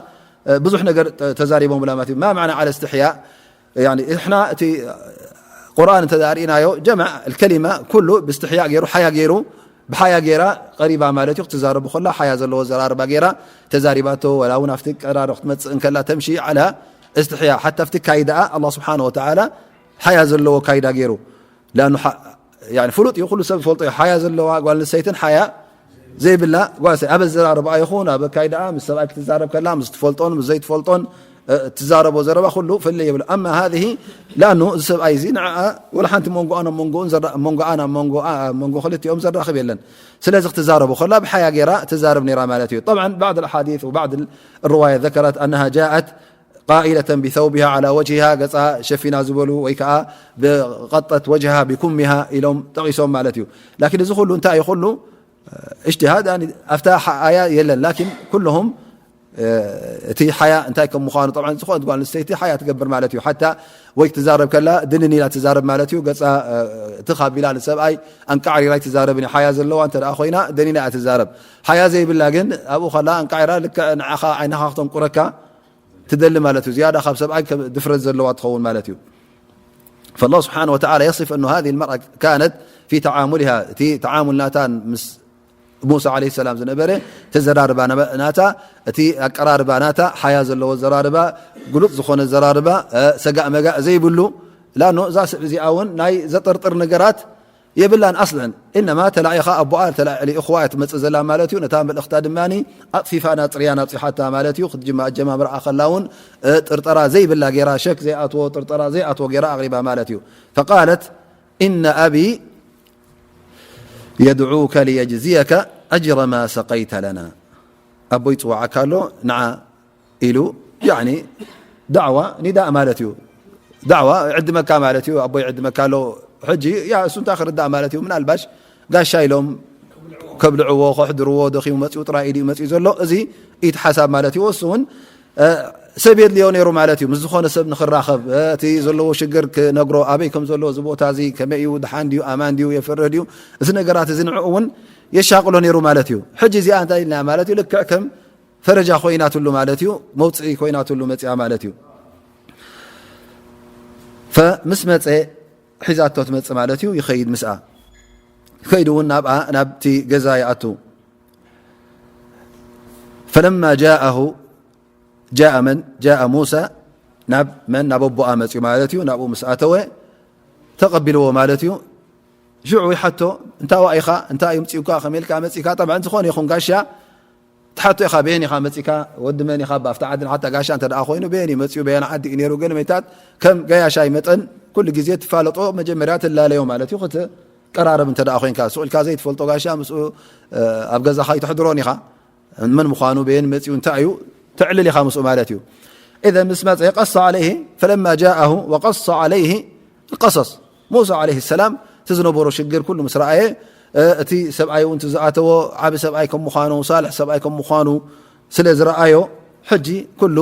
ብዙሕ ነገር ተዛሪቦም ዑለማት ما معنى على استحياء يعني إحنا እቲ ቁርኣን እንተ ርኢናዮ جمع الكلمة ኩሉ باستحياء ገይሩ ሓያ ገይሩ ብሓያ ገይራ ቀሪባ ማለት እዩ ክትዛረቡ ከላ ሓያ ዘለዎ ዘራርባ ገይራ ተዛሪባቶ ወላ እውን ኣብቲ ቀራር ክትመፅእ እንከላ تمشي على استحياء حتى ኣብቲ ካይዳኣ الله سبحانه وتعالى ሓያ ዘለዎ ካይዳ ገይሩ لأنه ፍሉጥ እዩ ኩሉ ሰብ ዝፈልጦ እዩ ሓያ ዘለዋ ጓል ኣንስተይትን ሓያ ዘይብላ ጓል ኣበ ዘራርባ ይኹን ኣብ ካይዳኣ ምስ ሰብኣይ ክትዛረብ ከላ ምስ ትፈልጦን ምስ ዘይትፈልጦን ትዛረቦ ዘረባ ኩሉ ፍልይ የብሎ أما هذه لأنه እዚ ሰብኣይ እዚ ንዓ ወላ ሓንቲ መንጎኣን ኣብ መንጎኡን መንጎኣን ኣብ መንጎ ክልቲኦም ዘራኽብ የለን ስለዚ ክትዛረቦ ከላ ብሓያ ገይራ ትዛረብ ነይራ ማለት እዩ طبعا بعض الأحاديث وبعض الرواية ذكرت أنها جاءت قائلة بثوبها على وجهها ገፃ ሸፊና ዝበሉ ወይ ከዓ ብቐጠት وجهها بكمها ኢሎም ጠቒሶም ማለት እዩ لكن እዚ ኩሉ እንታይ እዩ ኩሉ اجتهاد ኣብታ ሓያ የለን لكن ኩلهم እቲ ሓያ እንታይ ከም ምዃኑ طبعا ዝኾነት ጓል ኣንስተይቲ ሓያ ትገብር ማለት እዩ ሓታ ወይ ክትዛረብ ከላ ድንን ኢላ ትዛረብ ማለት እዩ ገፃ ትኻቢላ ንሰብኣይ ኣንቃዕሪራ ኣይትዛረብን ሓያ ዘለዋ እንተ ኮይና ደኒና እያ ትዛረብ ሓያ ዘይብላ ግን ኣብኡ ከላ ኣንቃዕራ ልክዕ ንዓኻ ዓይንኻ ክተንቁረካ ትደሊ ማለት እዩ ዝያዳ ካብ ሰብኣይ ድፍረት ዘለዋ ትኸውን ማለት እዩ فالله سبحانه وتعالى يصف أن هذه المرأة كانت في تعاملها እቲ تعامل ናታ ምስ ሙሳ ዓለይሂ ሰላም ዝነበረ፣ እቲ ዘራርባ ናባ-፣ ናታ፣ እቲ ኣቀራርባ ናታ፣ ሓያ ዘለዎ ዘራርባ፣ ግሉጽ ዝኾነ ዘራርባ፣ እ፣ ሰጋእ መጋእ ዘይብሉ፣ ላኖ እዛ ሰብ እዚኣ እውን ናይ ዘጠርጥር ነገራት የብላን ኣስለን። ኢነማ ተላኢኻ ኣቦኣ ተላዒ ልኢኽዋ እያ ትመጽእ ዘላ ማለት እዩ። ነታ መልእኽታ ድማ ኣጽፊፋ ናጽርያ ናጽሓታ ማለት እዩ። ክትጅማ-፣ ኣጀማምራኣ ከላ እውን፣ እ፣ ጥርጠራ ዘይብላ ጌራ፣ ሸክ ዘይኣትዎ፣ ጥርጠራ ዘይኣትዎ ጌራ ኣቕሪባ ማለት እዩ። ፈቃለት፣ "ኢነ ኣቢ የድዑከ ሊየጅዝየከ ኣጅረ ማ ሰቀይተ ለና።" ኣቦይ ይጽዋዓካ ኣሎ፣ ንዓ ኢሉ፣ ያኒ ዳዕዋ ኒዳእ ማለት እዩ። ዳዕዋ ይዕድመካ ማለት እዩ። ኣቦይ ይዕድመካ ኣሎ። ሕጂ ያ እሱ እንታይ ክርዳእ ማለት እዩ? ምናልባሽ ጋሻ ኢሎም ከብልዕዎ፣ ከሕድርዎ፣ ደኺሙ መጺኡ ጥራይ ኢዩ መጺኡ ዘሎ። እዚ ኢቲ ሓሳብ ማለት እዩ። እሱ እውን፣ እ፣ ሰብ የድልዮ ነይሩ ማለት እዩ። ምስ ዝኾነ ሰብ ንኽራኸብ፣ እ፣ እቲ ዘለዎ ሽግር ክነግሮ፣ ኣበይ ከም ዘሎ፣ እዚ ቦታ እዚ ከመይ እዩ፣ ድሓን ድዩ፣ ኣማን ድዩ፣ የፍርህ ድዩ፣ እዚ ነገራት እዚ ንዕኡ እውን የሻቕሎ ነይሩ ማለት እዩ። ሕጂ እዚኣ እንታይ ኢልና ማለት እዩ? ልክዕ ከም ፈረጃ ኮይናትሉ ማለት እዩ። መውጽኢ ኮይናትሉ መጺኣ ማለት እዩ። ፈ-፣ ምስ መጸ ሒዛቶ ትመጽእ ማለት እዩ። ይኸይድ ምስኣ። ይኸይድ እውን ናብኣ፣ ናብቲ ገዛ ይኣቱ። ፈለማ ጃአሁ፣ ጃአ መን? ጃአ ሙሳ ናብ መን? ናብ ኣቦኣ መጽኡ ማለት እዩ። ናብኡ ምስ ኣተወ ተቐቢልዎ ማለት እዩ። ሽዑ ይሓቶ፣ "እንታዋ ኢኻ? እንታይ እዩ ምጽኡካ? ከመይ ኢልካ መጺእካ?" ጠብዓን ዝኾነ ይኹን ጋሻ ትሓቶ ኢኻ፣ "በየን ኢኻ መጺእካ? ወዲ መን ኢኻ?" ኣብታ ዓዲ ንሓታ ጋሻ እንተ ደኣ ኮይኑ፣ በየን እዩ መጺኡ? በየን ዓዲ እዩ ነይሩ? ገለ መይታት ከም ገያሻይ መጠን ኩሉ ግዜ ትፋለጦ፣ መጀመርያ ትላለዮ ማለት እዩ። ክትቀራረብ እንተ ደኣ ኮይንካ፣ ሱቕ ኢልካ ዘይትፈልጦ ጋሻ ምስኡ፣ እ፣ ኣብ ገዛኻ ኣይተሕድሮን ኢኻ። መን ምዃኑ፣ በየን መጺኡ፣ እንታይ እዩ፣ ተዕልል ኢኻ ምስኡ ማለት እዩ። ኢዘን ምስ መጸ፣ ቀሰ ዓለይሂ፣ ፈለማ ጃአሁ ወቀሰ ዓለይሂ ቀሰስ። ሙሳ ዓለይሂ ሰላም እቲ ዝነበሮ ሽግር ኩሉ ምስ ረኣየ፣ እ፣ እቲ ሰብኣይ እውን እቲ ዝኣተዎ ዓቢ ሰብኣይ ከም ምዃኑ፣ ሳልሕ ሰብኣይ ከም ምዃኑ ስለ ዝረኣዮ፣ ሕጂ ኩሉ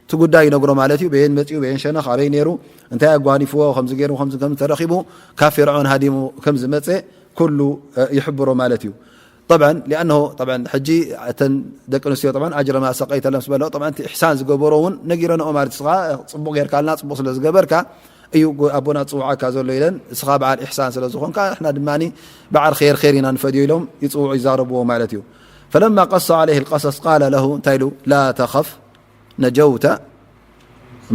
እቲ ጉዳይ ይነግሮ ማለት እዩ። በየን መጺኡ፣ በየን ሸነኽ፣ ኣበይ ነይሩ፣ እንታይ ኣጓኒፍዎ፣ ከምዚ ገይሩ፣ ከምዚ ከም ተረኺቡ፣ ካብ ፊርዖን ሃዲሙ ከም ዝመጸ ኩሉ፣ እ፣ ይሕብሮ ማለት እዩ። ጠብዓን፣ ሊኣነሁ፣ ጠብዓን፣ ሕጂ እተን ደቂ ኣንስትዮ፣ ጠብዓን፣ ኣጅረ ማ ሰቀይተ ለን ምስ በሎ፣ ጠብዓን፣ እቲ ኢሕሳን ዝገበሮ እውን ነጊረንኦ ማለት፣ እስኻ ጽቡቕ ጌርካልና፣ ጽቡቕ ስለ ዝገበርካ እዩ ጎ-፣ ኣቦና ዝጽውዓካ ዘሎ ኢለን፣ እስኻ በዓል ኢሕሳን ስለ ዝኾንካ፣ ንሕና ድማ በዓል ኼር፣ ኼር ኢና ንፈድዮ ኢሎም ይጽውዑ፣ ይዛረብዎ ማለት እዩ። ፈለማ ቀሰ ዓለይሂ ልቀሰስ ቃለ ለሁ፣ እንታይ ኢሉ? ላ ተኸፍ ነጀውተ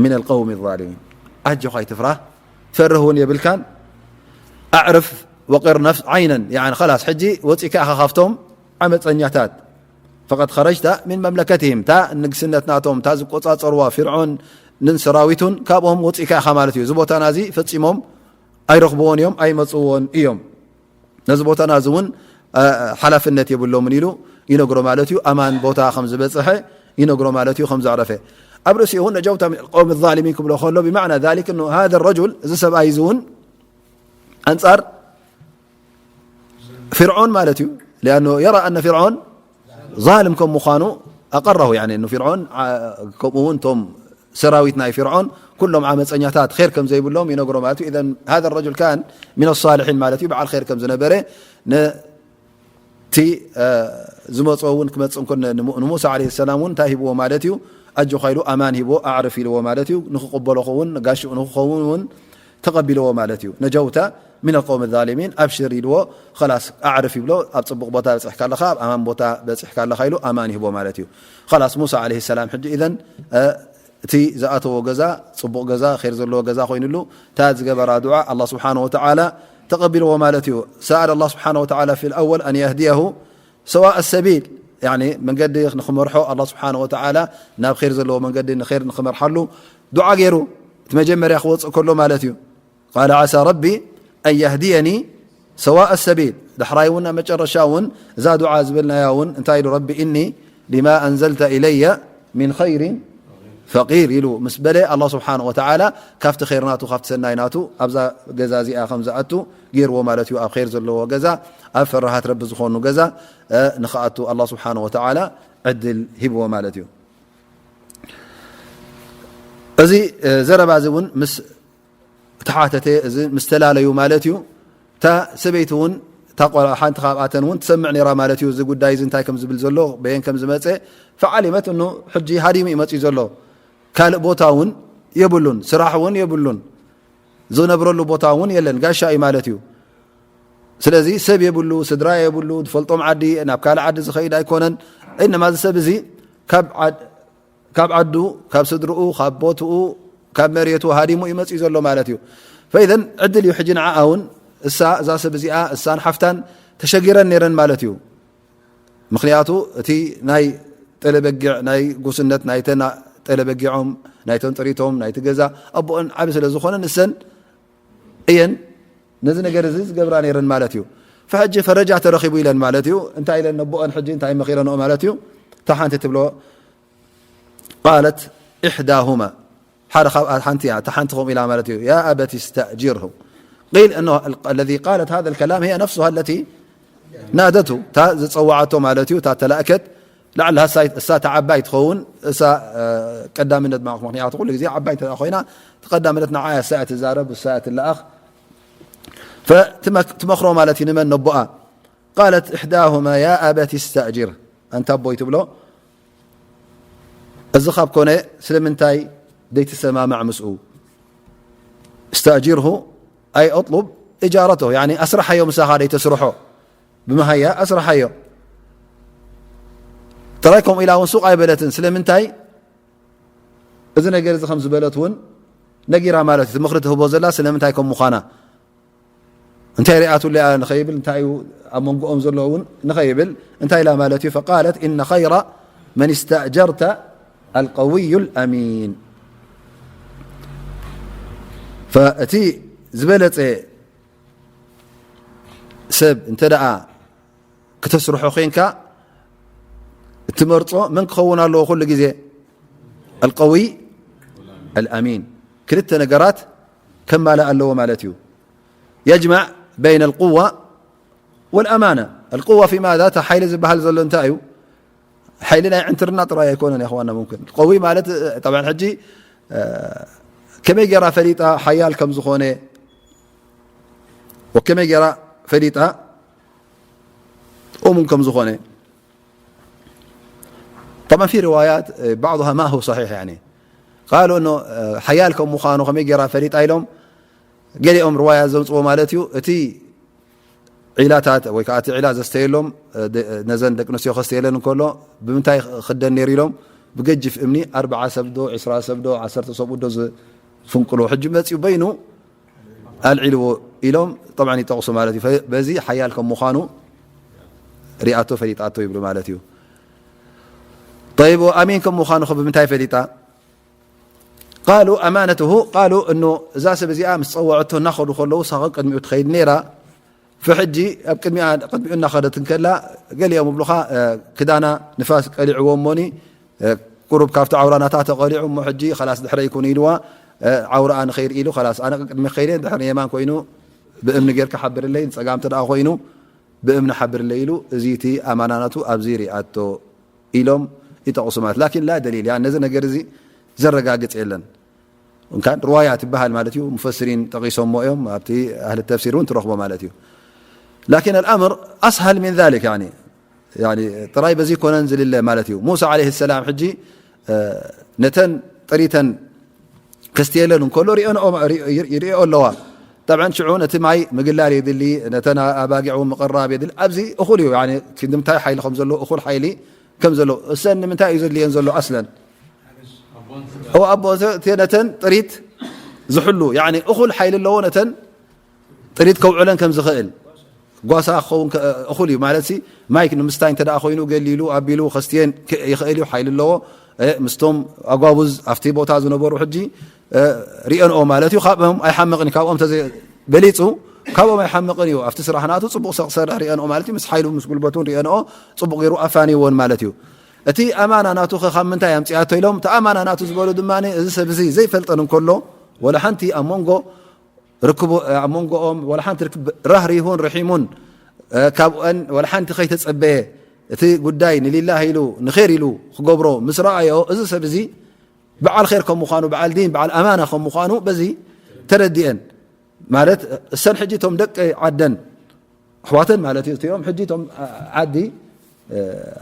ሚን ልቀውሚ ዛሊሚን። ኣጆኻ ኣይትፍራህ፣ ትፈርህ እውን የብልካን። ኣዕርፍ ወቅር ነፍስ ዓይነን፣ ያኒ ኸላስ፣ ሕጂ ወፂእካ ኢኻ ካብቶም ዓመፀኛታት። ፈቀድ ኸረጅተ ሚን መምለከትህም፣ እታ ንግስነት ናቶም፣ እታ ዝቆፃፀርዋ ፊርዖን ንን ሰራዊቱን፣ ካብኦም ወፂእካ ኢኻ ማለት እዩ። እዚ ቦታና እዚ ፈፂሞም ኣይረኽብዎን እዮም፣ ኣይመፅዎን እዮም። ነዚ ቦታና እዚ እውን፣ እ፣ ሓላፍነት የብሎምን ኢሉ ይነግሮ ማለት እዩ። ኣማን ቦታ ከም ዝበፅሐ ይነግሮ ማለት እዩ፣ ከም ዘዕረፈ። ኣብ ርእሲኡ እውን ነጀውተ ሚን ቀውሚ ዛሊሚን ክብሎ ከሎ፣ ብማዕና ዛሊክ፣ እኑ ሃዘ ረጁል፣ እዚ ሰብኣይ እዚ እውን ኣንጻር ፊርዖን ማለት እዩ። ሊኣኑ የራ ኣነ ፊርዖን ዛልም ከም ምዃኑ ኣቀረሁ፣ ያኒ፣ እኑ ፊርዖን፣ ዓ-፣ ከምኡ እውን እቶም ሰራዊት ናይ ፊርዖን ኩሎም ዓመፀኛታት፣ ኼር ከም ዘይብሎም ይነግሮ ማለት እዩ። ኢዘን ሃዘ ረጁል ካን ሚን ሳልሒን ማለት እዩ፣ በዓል ኼር ከም ዝነበረ፣ ነቲ፣ እ፣ ዝመፅኦ እውን ክመፅእ እንኮ ን-፣ ንሙ-፣ ንሙሳ ዓለይሂ ሰላም እውን እንታይ ሂብዎ ማለት እዩ? ኣጆኻ ኢሉ ኣማን ሂብዎ፣ ኣዕርፍ ኢልዎ ማለት እዩ። ንክቕበሎ ከውን፣ ጋሽኡ ንክኸውን እውን ተቐቢልዎ ማለት እዩ። ነጀውተ ሚን ልቀውሚ ዛሊሚን፣ ኣብሽር ኢልዎ፣ ኸላስ ኣዕርፍ ይብሎ፣ ኣብ ፅቡቕ ቦታ በፂሕካ ኣለኻ፣ ኣብ ኣማን ቦታ በፂሕካ ኣለኻ ኢሉ ኣማን ይህቦ ማለት እዩ። ኸላስ ሙሳ ዓለይሂ ሰላም ሕጂ ኢዘን፣ እ፣ እቲ ዝኣተዎ ገዛ ጽቡቕ ገዛ፣ ኸይር ዘለዎ ገዛ ኮይኑሉ፣ እታ ዝገበራ ዱዓ ኣላህ ስብሓነሁ ወተዓላ ተቐቢልዎ ማለት እዩ። ሰኣለ ኣላህ ስብሓነሁ ወተዓላ ፊል ኣወል ኣን የህድየሁ ሰዋእ ሰቢል፣ ያኒ መንገዲ ንኽመርሖ ኣላህ ስብሓነሁ ወተዓላ ናብ ኸይር ዘለዎ መንገዲ ንኸይር ንኽመርሓሉ ዱዓ ገይሩ፣ እቲ መጀመርያ ክወጽእ ከሎ ማለት እዩ። ቃለ ዓሳ ረቢ ኣን የህድየኒ ሰዋእ ሰቢል። ዳሕራይ እውን ኣብ መጨረሻ እውን እዛ ዱዓ ዝበልናያ እውን እንታይ ኢሉ ረቢ? እኒ ሊማ ኣንዘልተ ኢለየ ሚን ኸይሪን ፈቂር ኢሉ ምስ በለ፣ ኣላህ ስብሓነሁ ወተዓላ ካብቲ ኸይር ናቱ፣ ካብቲ ሰናይ ናቱ ኣብዛ ገዛ እዚኣ ከም ዝኣቱ ገይርዎ ማለት እዩ። ኣብ ኸይር ዘለዎ ገዛ፣ ኣብ ፈራሃት ረቢ ዝኾኑ ገዛ፣ እ፣ ንኽኣቱ ኣላህ ስብሓነሁ ወተዓላ ዕድል ሂብዎ ማለት እዩ። እዚ፣ እ፣ ዘረባ እዚ እውን ምስ ተሓተተ፣ እዚ ምስ ተላለዩ ማለት እዩ። እታ ሰበይቲ እውን፣ እታ ቆልዓ ሓንቲ ካብኣተን እውን ትሰምዕ ነይራ ማለት እዩ። እዚ ጉዳይ እዚ እንታይ ከም ዝብል ዘሎ፣ በየን ከም ዝመጸ ፈዓሊመት እኑ ሕጂ ሃዲሙ እዩ መጺኡ ዘሎ። ካልእ ቦታ እውን የብሉን፣ ስራሕ እውን የብሉን፣ ዝነብረሉ ቦታ እውን የለን፣ ጋሻ እዩ ማለት እዩ። ስለዚ ሰብ የብሉ፣ ስድራ የብሉ፣ ዝፈልጦም ዓዲ፣ ናብ ካልእ ዓዲ ዝኸይድ ኣይኮነን። እነማ እዚ ሰብ እዚ ካብ ዓድ-፣ ካብ ዓዱ፣ ካብ ስድርኡ፣ ካብ ቦትኡ፣ ካብ መሬቱ ሃዲሙ እዩ መጺኡ ዘሎ ማለት እዩ። ፈኢዘን ዕድል እዩ ሕጂ ንዓኣ እውን፣ እሳ፣ እዛ ሰብ እዚኣ፣ እሳን ሓፍታን ተሸጊረን ነይረን ማለት እዩ። ምኽንያቱ እቲ ናይ ጠለበጊዕ፣ ናይ ጉስነት ናይተን ጠለበጊዖም፣ ናይተን ጥሪቶም፣ ናይቲ ገዛ ኣቦኦን ዓቢ ስለ ዝኾነ፣ ንሰን እየን ነዚ ነገር እዚ ዝገብራ ነይረን ማለት እዩ። ፈሕጂ ፈረጃ ተረኺቡ ኢለን ማለት እዩ። እንታይ ኢለን ነቦኦን ሕጂ እንታይ መኺረንኦ ማለት እዩ? እታ ሓንቲ ትብሎ ቃለት ኢሕዳሁማ፣ ሓደ ካብኣት ሓንቲ እያ፣ እታ ሓንቲ ከምኡ ኢላ ማለት እዩ። ያ ኣበቲ ስተእጅርሁ ቂል እነ ለዚ ቃለት ሃذ ከላም هي ነፍሱሃ ለቲ ናደቱ፣ እታ ዝጸዋዓቶ ማለት እዩ፣ እታ ተላእከት ላዕሊ ሃሳይ እሳ እታ ዓባይ ትኸውን፣ እሳ ቀዳምነት ማዕኹ። ምኽንያቱ ኩሉ ግዜ ዓባይ እንተ ኮይና፣ እቲ ቀዳምነት ንዓ እያ፣ እሳ እያ ትዛረብ፣ እሳ እያ ትለኣኽ። ፈትመክ-፣ ትመኽሮ ማለት እዩ ንመን? ነቦኣ። ቃለት ኢሕዳሁማ ያ ኣበቲ ስተእጅር፣ ኣንታ ኣቦይ ትብሎ፣ እዚ ካብ ኮነ ስለምንታይ ደይትሰማማዕ ምስኡ? እስተእጅርሁ ኣይ ኣጥሉብ እጃረቶ፣ ያኒ ኣስርሓዮ፣ ምሳኻ ደይተስርሖ ብመሃያ ኣስርሓዮ። ጥራይ ከምኡ ኢላ እውን ሱቕ ኣይበለትን። ስለምንታይ እዚ ነገር እዚ ከም ዝበለት እውን ነጊራ ማለት እዩ። እቲ ምኽሪ ትህቦ ዘላ ስለምንታይ ከም ምዃና፣ እንታይ ሪኣትሉ እያ ንኸይብል፣ እንታይ እዩ ኣብ መንጎኦም ዘሎ እውን ንኸይብል፣ እንታይ ኢላ ማለት እዩ? ፈቃለት ኢነ ኸይረ መን እስተእጀርተ ኣልቀውዩ ልኣሚን። ፈእቲ ዝበለጸ ሰብ እንተ ደኣ ክተስርሖ ኾይንካ፣ እትመርጾ መን ክኸውን ኣለዎ? ኩሉ ግዜ ኣልቀዊ ኣልኣሚን፣ ክልተ ነገራት ከማልእ ኣለዎ ማለት እዩ። የጅማዕ በይነ ኣልቁዋ ወልኣማና። ኣልቁዋ ፊ ማዛ፣ እታ ሓይሊ ዝበሃል ዘሎ እንታይ እዩ? ሓይሊ ናይ ዕንትርና ጥራይ ኣይኮነን፣ ያኽዋና። ሙምክን ቀዊ ማለት፣ ጠብዓን፣ ሕጂ፣ እ፣ ከመይ ገይራ ፈሊጣ ሓያል ከም ዝኾነ፣ ወከመይ ገይራ ፈሊጣ እሙን ከም ዝኾነ። طبعا في روايات، እ፣ بعضها ما هو صحيح، يعني قالوا إنه፣ እ፣ ሓያል ከም ምዃኑ ከመይ ገይራ ፈሊጣ ኢሎም ገሊኦም ርዋያት ዘምጽዎ ማለት እዩ። እቲ ዒላታት ወይ ከዓ እቲ ዒላ ዘስተየሎም፣ እ፣ ደ-፣ ነዘን ደቂ ኣንስትዮ ከስተየለን እንከሎ ብምንታይ ክደን ነይሩ ኢሎም፣ ብገጅፍ እምኒ ኣርብዓ ሰብ ዶ፣ ዕስራ ሰብ ዶ፣ ዓሰርተ ሰብኡ ዶ ዝፍንቅሎ፣ ሕጂ መጺኡ በይኑ ኣልዒልዎ ኢሎም ጠብዓን ይጠቕሱ ማለት እዩ። ፈ-፣ በዚ ሓያል ከም ምዃኑ ሪኣቶ ፈሊጣቶ ይብሉ ማለት እዩ። ጠይብ፣ ኣሚን ከም ምዃኑ ኸ ብምንታይ ፈሊጣ? ቃሉ ኣማነትሁ፣ ቃሉ እኖ እዛ ሰብ እዚኣ ምስ ጸወዐቶ እናኸዱ ከለዉ፣ እሳ ኸ ቅድሚኡ ትኸይድ ነይራ። ፈሕጂ ኣብ ቅድሚኣ፣ ቅድሚኡ እናኸደት እንከላ፣ ገሊኦም እብሉኻ፣ እ፣ ክዳና ንፋስ ቀሊዕዎ እሞኒ፣ እ፣ ቁሩብ ካብቲ ዓውራ ናታ ተቐሊዑ እሞ፣ ሕጂ ኸላስ ድሕረይ ኩን ኢልዋ፣ እ፣ ዓውራኣ ንኸይድ ኢሉ፣ ኸላስ ኣነ ቅድሚ ከይደ፣ ድሕሪ የማን ኮይኑ ብእምኒ ጌርካ ሓብርለይ፣ ንጸጋም እንተ ደኣ ኮይኑ ብእምኒ ሓብርለይ ኢሉ፣ እዚ እቲ ኣማናናቱ ኣብዚ ሪኣቶ ኢሎም ይጠቕሱ ማለት። ላኪን ላ ደሊል፣ ያ ነዚ ነገር እዚ ዘረጋግጽ የለን። እንካን ርዋያ ትበሃል ማለት እዩ። ሙፈስሪን ጠቒሶሞ እዮም፣ ኣብቲ ኣህሊ ተፍሲር እውን ትረኽቦ ማለት እዩ። ላኪን ኣልኣምር ኣስሃል ሚን ዛሊክ፣ ያኒ፣ ያኒ ጥራይ በዚ ኮነን ዝልለ ማለት እዩ። ሙሳ ዓለይሂ ሰላም ሕጂ፣ እ፣ ነተን ጥሪተን ከስትየለን እንከሎ ሪኦንኦ-፣ ሪ-፣ ይሪኦ ኣለዋ። ጠብዐን ሽዑ ነቲ ማይ ምግላል የድሊ፣ ነተን ኣባጊዕ እውን ምቕራብ የድሊ። ኣብዚ እኹል እዩ፣ ያኒ ክንዲ ምንታይ ሓይሊ ከም ዘለዎ፣ እኹል ሓይሊ ከም ዘለዎ። እሰን ንምንታይ እዩ ዘድልየን ዘሎ ኣስለን? እዎ፣ ኣቦ፣ እተ-፣ እተ-፣ ነተን ጥሪት ዝሕሉ፣ ያኒ እኹል ሓይሊ ኣለዎ፣ ነተን ጥሪት ከውዕለን ከም ዝኽእል። ጓሳ ክኸውን ከ-፣ እኹል እዩ ማለት ሲ፣ ማይ ንምስታይ እንተ ደኣ ኮይኑ፣ ገሊሉ፣ ኣቢሉ፣ ከስትየን ክ-፣ ይኽእል እዩ፣ ሓይሊ ኣለዎ። እ፣ ምስቶም ኣጓቡዝ ኣብቲ ቦታ ዝነበሩ ሕጂ፣ እ፣ ሪኦንኦ ማለት እዩ። ካብኦም ኣይሓምቕን እዩ፣ ካብኦም ተዘ-፣ በሊጹ፣ ካብኦም ኣይሓምቕን እዩ። ኣብቲ ስራሕ ናቱ ጽቡቕ ሰ-፣ ክሰርሕ ሪኦንኦ ማለት እዩ። ምስ ሓይሉ፣ ምስ ጉልበቱን ሪኦንኦ ጽቡቕ ገይሩ ኣፋንይዎን ማለት እዩ። እቲ ኣማና ናቱ ኸ ካብ ምንታይ ኣምጺኣቶ ኢሎም፣ እቲ ኣማና ናቱ ዝበሉ ድማ፣ እዚ ሰብ እዚ ዘይፈልጠን እንከሎ፣ ወላ ሓንቲ ኣብ መንጎ ርክቡ-፣ ኣብ መንጎኦም ወላ ሓንቲ ርክብ ራህሪሁን ርሒሙን፣ እ፣ ካብአን ወላ ሓንቲ ከይተጸበየ፣ እቲ ጉዳይ ንሊላህ ኢሉ፣ ንኼር ኢሉ ክገብሮ ምስ ረኣዮ፣ እዚ ሰብ እዚ በዓል ኼር ከም ምዃኑ፣ በዓል ዲን፣ በዓል ኣማና ከም ምዃኑ በዚ ተረዲአን። ማለት እሰን ሕጂ እቶም ደቂ ዓደን፣ ኣሕዋተን ማለት እዩ፣ እቲኦም ሕጂ እቶም ዓዲ፣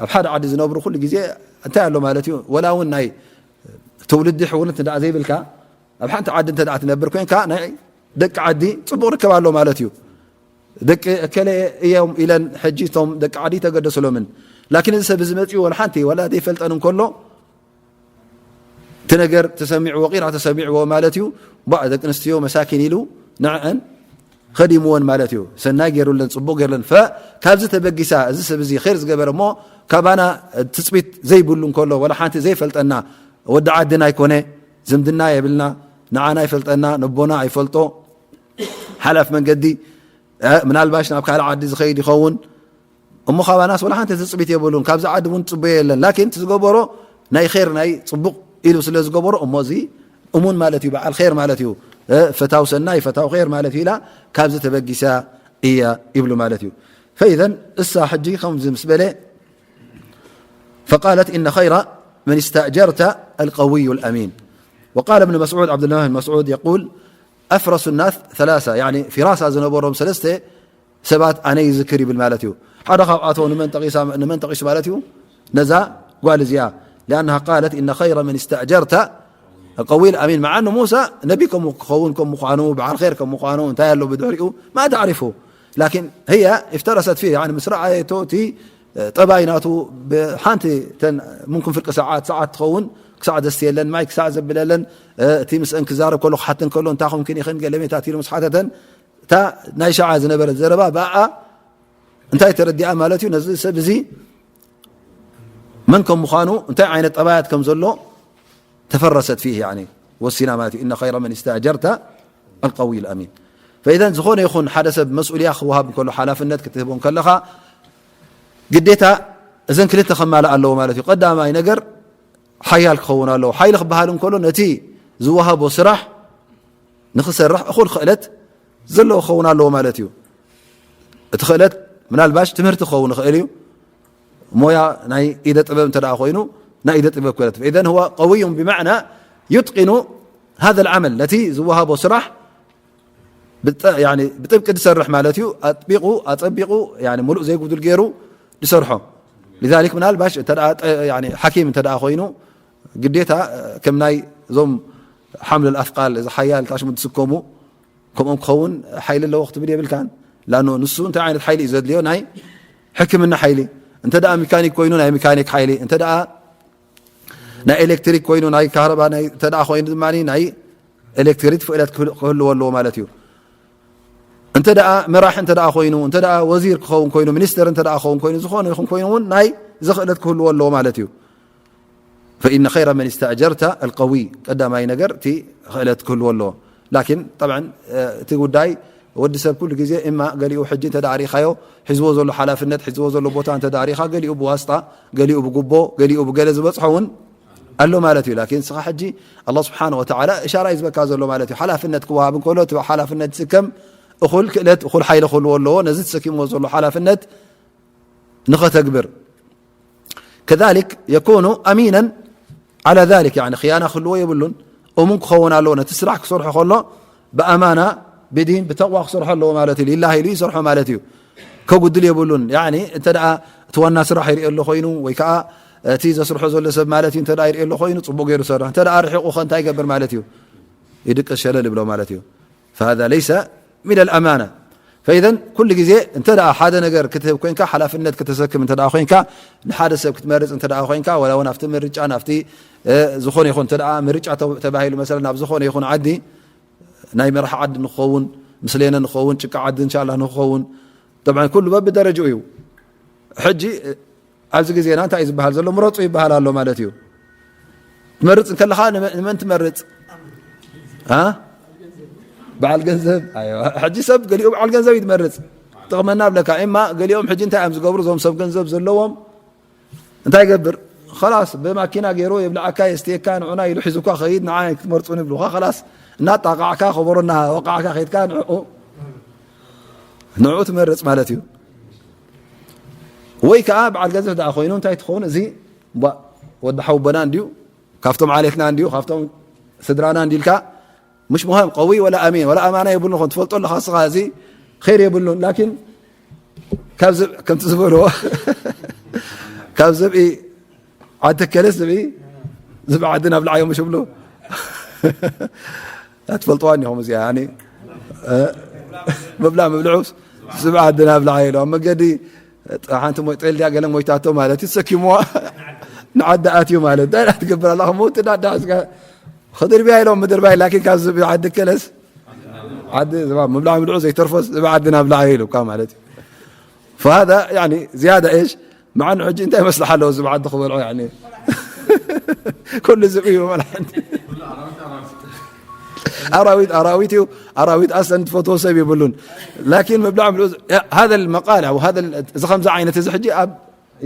ኣብ ሓደ ዓዲ ዝነብሩ ኩሉ ግዜ እንታይ ኣሎ ማለት እዩ፣ ወላ እውን ናይ ትውልዲ ሕውነት እንዳ ዘይብልካ፣ ኣብ ሓንቲ ዓዲ እንተ ደኣ ትነብር ኮይንካ፣ ናይ ደቂ ዓዲ ጽቡቕ ርከብ ኣሎ ማለት እዩ። ደቂ እከለ እዮም ኢለን ሕጂ እቶም ደቂ ዓዲ ተገደስሎምን። ላኪን እዚ ሰብ እዚ መፂኡ ወላ ሓንቲ ወላ ዘይፈልጠን እንከሎ እቲ ነገር ተሰሚዕዎ፣ ቂራ ተሰሚዕዎ ማለት እዩ። ባ ደቂ ኣንስትዮ መሳኪን ኢሉ ንዐን ኸዲምወን ማለት እዩ። ሰናይ ገይሩለን፣ ፅቡቕ ገይሩለን። ፈ-፣ ካብዚ ተበጊሳ፣ እዚ ሰብ እዚ ኸይር ዝገበረ እሞ ካባና ትፅቢት ዘይብሉ እንከሎ፣ ወላ ሓንቲ ዘይፈልጠና፣ ወዲ ዓድና ኣይኮነ፣ ዝምድና የብልና፣ ንዓና ኣይፈልጠና፣ ነቦና ኣይፈልጦ፣ ሓላፍ መንገዲ፣ እ፣ ምናልባሽ ናብ ካልእ ዓዲ ዝኸይድ ይኸውን። እሞ ካባናስ ወላ ሓንቲ ትፅቢት የብሉን። ካብዚ ዓዲ እውን ትፅበዮ የለን። ላኪን እቲ ዝገበሮ ናይ ኸይር፣ ናይ ፅቡቕ ኢሉ ስለ ዝገበሮ፣ እሞ እዚ እሙን ማለት እዩ፣ በዓል ኸይር ማለት እዩ። እ፣ ፈታው ሰናይ፣ ፈታው ኸይር ማለት እዩ ኢላ ካብዚ ተበጊሳ እያ ይብሉ ማለት እዩ። ፈኢዘን እሳ ሕጂ ከምዚ ምስ በለ፣ فقالت إن خير من استأجرت القوي الأمين. وقال ابن مسعود، عبد الله بن مسعود يقول: أفرس الناس ثلاثة، يعني ፊራሳ ዝነበሮም ሰለስተ ሰባት ኣነ ይዝክር ይብል ማለት እዩ። ሓደ ካብኣቶ ንመን ጠቒሳ፣ ንመን ጠቒሱ ማለት እዩ? ነዛ ጓል እዚኣ። لأنها قالت: إن خير من استأجرت القوي الأمين. مع أن موسى ነቢ ከም ክኸውን ከም ምዃኑ፣ በዓል ኸይር ከም ምዃኑ እንታይ ኣሎ ብድሕሪኡ ما تعرفه. لكن هي افترست فيه، يعني ምስ ረኣየቶ እቲ ጠባይ ናቱ ብሓንቲ ተን ممكن ፍርቂ ሰዓት፣ ሰዓት ትኸውን ክሳዕ ዘስትየለን፣ ማይ ክሳዕ ዘብለለን፣ እቲ ምስአን ክዛረብ ከሎ ክሓተን ከሎ እንታይ ኾንክን ኢኽን ገለ ሜታት ኢሉ ምስ ሓተተን እታ ናይ ሸዓ ዝነበረት ዘረባ ብኣኣ እንታይ ተረዲኣ ማለት እዩ? ነዚ ሰብ እዚ መን ከም ምዃኑ እንታይ ዓይነት ጠባያት ከም ዘሎ ተፈረሰት ፊህ፣ ያኒ ወሲና ማለት እዩ። إن خير من استأجرت القوي الأمين. فإذا ዝኾነ ይኹን ሓደ ሰብ መስኡልያ ክወሃብ እንከሎ፣ ሓላፍነት ክትህቦ እንከለኻ ግዴታ እዘን ክልተ ከማልእ ኣለዎ ማለት እዩ። ቀዳማይ ነገር ሓያል ክኸውን ኣለዎ። ሓይሊ ክበሃል እንከሎ ነቲ ዝወሃቦ ስራሕ ንኽሰርሕ እኹል ክእለት ዘለዎ ክኸውን ኣለዎ ማለት እዩ። እቲ ክእለት ምናልባሽ ትምህርቲ ክኸውን ይኽእል እዩ። ሞያ ናይ ኢደ ጥበብ እንተ ደኣ ኮይኑ ናይ ኢደ ጥበብ ክእለት። فإذا هو قوي بمعنى يتقن هذا العمل، ነቲ ዝወሃቦ ስራሕ ብጠ-፣ ያኒ ብጥብቂ ዝሰርሕ ማለት እዩ። ኣጥቢቑ ኣጸቢቑ፣ ያኒ ሙሉእ ዘይጉድል ገይሩ ዝሰርሖ። لذلك ምናልባሽ እንተ ደኣ ጠ-፣ ያኒ ሓኪም እንተ ደኣ ኮይኑ ግዴታ ከም ናይ እዞም ሓምል ኣፍቃል፣ እዚ ሓያል ታሽሙ ዝስከሙ ከምኦም ክኸውን ሓይሊ ኣለዎ ክትብል የብልካን። ላኖ ንሱ እንታይ ዓይነት ሓይሊ እዩ ዘድልዮ? ናይ ሕክምና ሓይሊ። እንተ ደኣ ሚካኒክ ኮይኑ ናይ ሚካኒክ ሓይሊ፣ እንተ ደኣ ናይ ኤሌክትሪክ ኮይኑ ናይ ካህረባ፣ ናይ፣ እንተ ደኣ ኮይኑ ድማ ናይ ኤሌክትሪክ ፍእለት ክህል-፣ ክህልዎ ኣለዎ ማለት እዩ። እንተ ደኣ መራሕ እንተ ደኣ ኮይኑ፣ እንተ ደኣ ወዚር ክኸውን ኮይኑ፣ ሚኒስተር እንተ ደኣ ክኸውን ኮይኑ፣ ዝኾነ ይኹን ኮይኑ እውን ናይ ዝኽእለት ክህልዎ ኣለዎ ማለት እዩ። فإن خير من استأجرت القوي، ቀዳማይ ነገር እቲ ክእለት ክህልዎ ኣለዎ። ላኪን ጠብዓን፣ እ፣ እቲ ጉዳይ ወዲ ሰብ ኩሉ ግዜ እማ ገሊኡ ሕጂ እንተ ደኣ ርኢኻዮ ሒዝዎ ዘሎ ሓላፍነት፣ ሒዝዎ ዘሎ ቦታ እንተ ደኣ ርኢኻ፣ ገሊኡ ብዋስጣ፣ ገሊኡ ብጉቦ፣ ገሊኡ ብገለ ዝበጽሖ እውን ኣሎ ማለት እዩ። ላኪን ንስኻ ሕጂ ኣላህ ስብሓነ ወተዓላ እሻራ እዩ ዝበካ ዘሎ ማለት እዩ። ሓላፍነት ክወሃብ እንከሎ እቲ ሓላፍነት ዝስከም እኹል ክእለት፣ እኹል ሓይሊ ክህልዎ ኣለዎ። ነዚ ተሰኪምዎ ዘሎ ሓላፍነት ንኸተግብር። كذلك يكون أمينا على ذلك، يعني خيانة ክህልዎ የብሉን። እሙን ክኸውን ኣለዎ። ነቲ ስራሕ ክሰርሖ ከሎ ብኣማና፣ ብዲን፣ ብተቕዋ ክሰርሖ ኣለዎ ማለት እዩ። ሊላሂ ኢሉ ይሰርሖ ማለት እዩ። ከጉድል የብሉን። ያኒ እንተ ደኣ እቲ ዋና ስራሕ ይርእዮ ኣሎ ኮይኑ፣ ወይ ከዓ እቲ ዘስርሖ ዘሎ ሰብ ማለት እዩ፣ እንተ ደኣ ይርእዮ ኣሎ ኮይኑ፣ ጽቡቕ ገይሩ ይሰርሕ። እንተ ደኣ ርሒቑ ኸ እንታይ ይገብር ማለት እዩ? ይድቅስ ሸለል ይብሎ ማለት እዩ። فهذا ليس من الأمانة. فإذا ኩሉ ግዜ እንተ ደኣ ሓደ ነገር ክትህብ ኮይንካ፣ ሓላፍነት ክትሰክም እንተ ደኣ ኮይንካ፣ ንሓደ ሰብ ክትመርጽ እንተ ደኣ ኮይንካ፣ ወላ እውን ኣብቲ ምርጫ፣ ናብቲ፣ እ፣ ዝኾነ ይኹን እንተ ደኣ ምርጫ ተ-፣ ተባሂሉ መሰለን፣ ናብ ዝኾነ ይኹን ዓዲ፣ ናይ መራሕ ዓዲ ንኽኸውን፣ ምስሌነ ንኽኸውን፣ ጭቃ ዓዲ እንሻላ ንኽኸውን፣ ጠብዓን ኩሉ በብደረጅኡ እዩ። ሕጂ፣ እ፣ ኣብዚ ግዜና እንታይ እዩ ዝበሃል ዘሎ? ምረጹ ይበሃል ኣሎ ማለት እዩ። ትመርጽ እንከለኻ ንመ-፣ ንመን ትመርጽ? አ? በዓል ገንዘብ። ኣይዋ፣ ሕጂ ሰብ ገሊኡ በዓል ገንዘብ እዩ ዝመርጽ። ጥቕመና ብለካ። እማ ገሊኦም ሕጂ እንታይ እዮም ዝገብሩ? እዞም ሰብ ገንዘብ ዘለዎም እንታይ ይገብር? ኸላስ ብማኪና ገይሩ የብልዓካ፣ የስትየካ፣ ንዑና ኢሉ ሒዙኳ ኸይድ፣ ንዓ ክትመርጹን ይብሉኻ። ኸላስ እናጣቃዕካ፣ ከበሮ እናወቃዕካ ኸይድካ ንዕኡ፣ ንዕኡ ትመርጽ ማለት እዩ። ወይ ከዓ በዓል ገንዘብ ደኣ ኮይኑ እንታይ ትኸውን? እዚ ቧ-፣ ወዲ ሓውቦና እንድዩ፣ ካብቶም ዓሌትና እንድዩ፣ ካብቶም ስድራና እንዲልካ፣ مش مهم قوي ولا أمين ولا أمانة የብሉን። ኾን ትፈልጦ ኣለኻ እስኻ፣ እዚ ኸይር የብሉን። ላኪን ካብ ዝብ-፣ ከምቲ ዝበልዎ፣ ካብ ዝብኢ ዓዲ ከለስ ዝብኢ፣ ዝብኢ ዓዲ ናብ ልዓዮ ምሽ ብሉ። ኣትፈልጥዋን ኢኹም እዚኣ፣ ያኒ፣ እ፣ መብላ መብልዑስ ስብዓ ዓዲ ናብ ላዕሊ ኢሉ ኣብ መገዲ ሓንቲ ሞይ-፣ ጤል ድያ ገለ ሞይታቶ ማለት እዩ፣ ተሰኪምዋ ንዓዲ ኣትዩ ማለት። እንታይ ደኣ ትገብር ኣላ? ከም መውት ደኣ ደኣ እስከ ክድርብያ ኢሎም ምድርባይ፣ ላኪን ካብ ዝብኢ ዓዲ ከለስ ዓዲ ዝባ ምብላዕ ምድዑ ዘይተርፎስ ዝብኢ ዓዲ ናብ ላዕሊ ኢሉ እኳ ማለት እዩ። فهذا يعني زيادة إيش؟ مع أنه ሕጂ እንታይ መስልሓ ኣለዎ ዝብዓ ዓዲ ክበልዖ ያኒ? ኩሉ ዝብኢ እዩ ማለት። ኣራዊት ኣራዊት እዩ። ኣራዊት ኣስለን ትፈትዎ ሰብ የብሉን። ላኪን ምብላዕ ምድዑ هذا المقال أو هذا እዚ ከምዚ ዓይነት እዚ ሕጂ ኣብ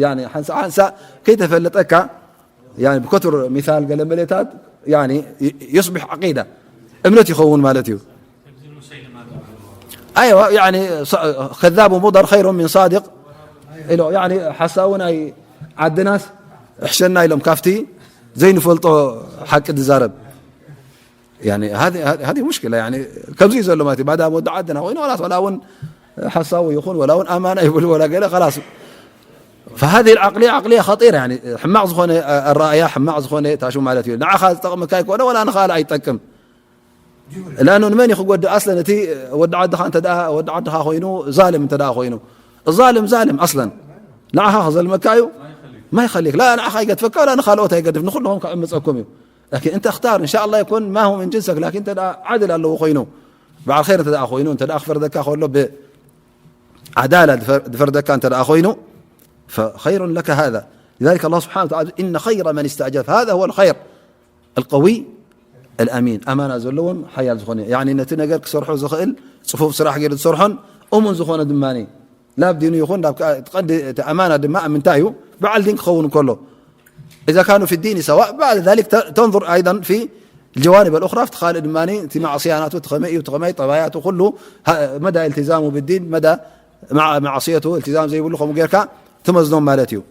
ያኒ ሓንሳ ሓንሳ ከይተፈለጠካ ያኒ ብከቱር ሚሳል ገለ መሌታት ያኒ يصبح عقيدة እምነት ይኸውን ማለት እዩ። ኣይዋ ያኒ ከዛቡ ሙደር ኸይሩ ምን ሳድቅ ኢሎ ያኒ ሓሳዊ ናይ ዓድናስ እሕሸና ኢሎም ካብቲ ዘይንፈልጦ ሓቂ ዝዛረብ። يعني هذه هذه هذه مشكلة يعني ከምዚ እዩ ዘሎ ማለት እዩ። ማዳም ወዲ ዓድና ኮይኑ خلاص ወላ እውን ሓሳዊ ይኹን ወላ እውን ኣማና ይብል ወላ ገለ خلاص فهذه العقلية عقلية خطيرة يعني ሕማቕ ዝኾነ ኣረኣእያ ሕማቕ ዝኾነ ታሹ ማለት እዩ። ንዓኻ ዝጠቕመካ ይኮነ ወላ ንኻል ኣይጠቅም። لأنه ንመን እዩ ክጎድእ ኣስለን እቲ ወዲ ዓድኻ እንተ ደኣ ወዲ ዓድኻ ኮይኑ ዛልም እንተ ደኣ ኮይኑ ዛልም ዛልም ኣስለን ንዓኻ ክዘልመካ እዩ። ما يخليك لا ንዓኻ ይገድፈካ ወላ ንኻልኦት ኣይገድፍ ንኹልኹም ከዕምፀኩም እዩ። لكن أنت اختار إن شاء الله يكون ما هو من جنسك لكن እንተ ደኣ ዓድል ኣለዎ ኮይኑ በዓል ኸይር እንተ ደኣ ኮይኑ እንተ ደኣ ክፈርደካ ከሎ ብዓዳላ ዝፈር-፣ ዝፈርደካ እንተ ደኣ ኮይኑ فخير لك هذا. لذلك الله سبحانه وتعالى إن خير من استأجرت هذا هو الخير القوي الأمين ኣማና ዘለዎን ሓያል ዝኾነ ያኒ ነቲ ነገር ክሰርሖ ዝኽእል ጽፉፍ ስራሕ ገይሩ ዝሰርሖን እሙን ዝኾነ ድማ ላብ ዲኑ ይኹን ላብ ከኣ እቲ ቀንዲ እቲ ኣማና ድማ ኣብ ምንታይ እዩ በዓል ዲን ክኸውን ከሎ إذا كانوا في الدين سواء بعد ذلك ت-، تنظر أيضا في الجوانب الأخرى في تخال إدماني تمع صياناته تخمئي وتخمئي طباياته كله ه-، مدى التزامه بالدين مدى مع معصيته التزام زي يقول لكم غيرك تمزنون مالتيو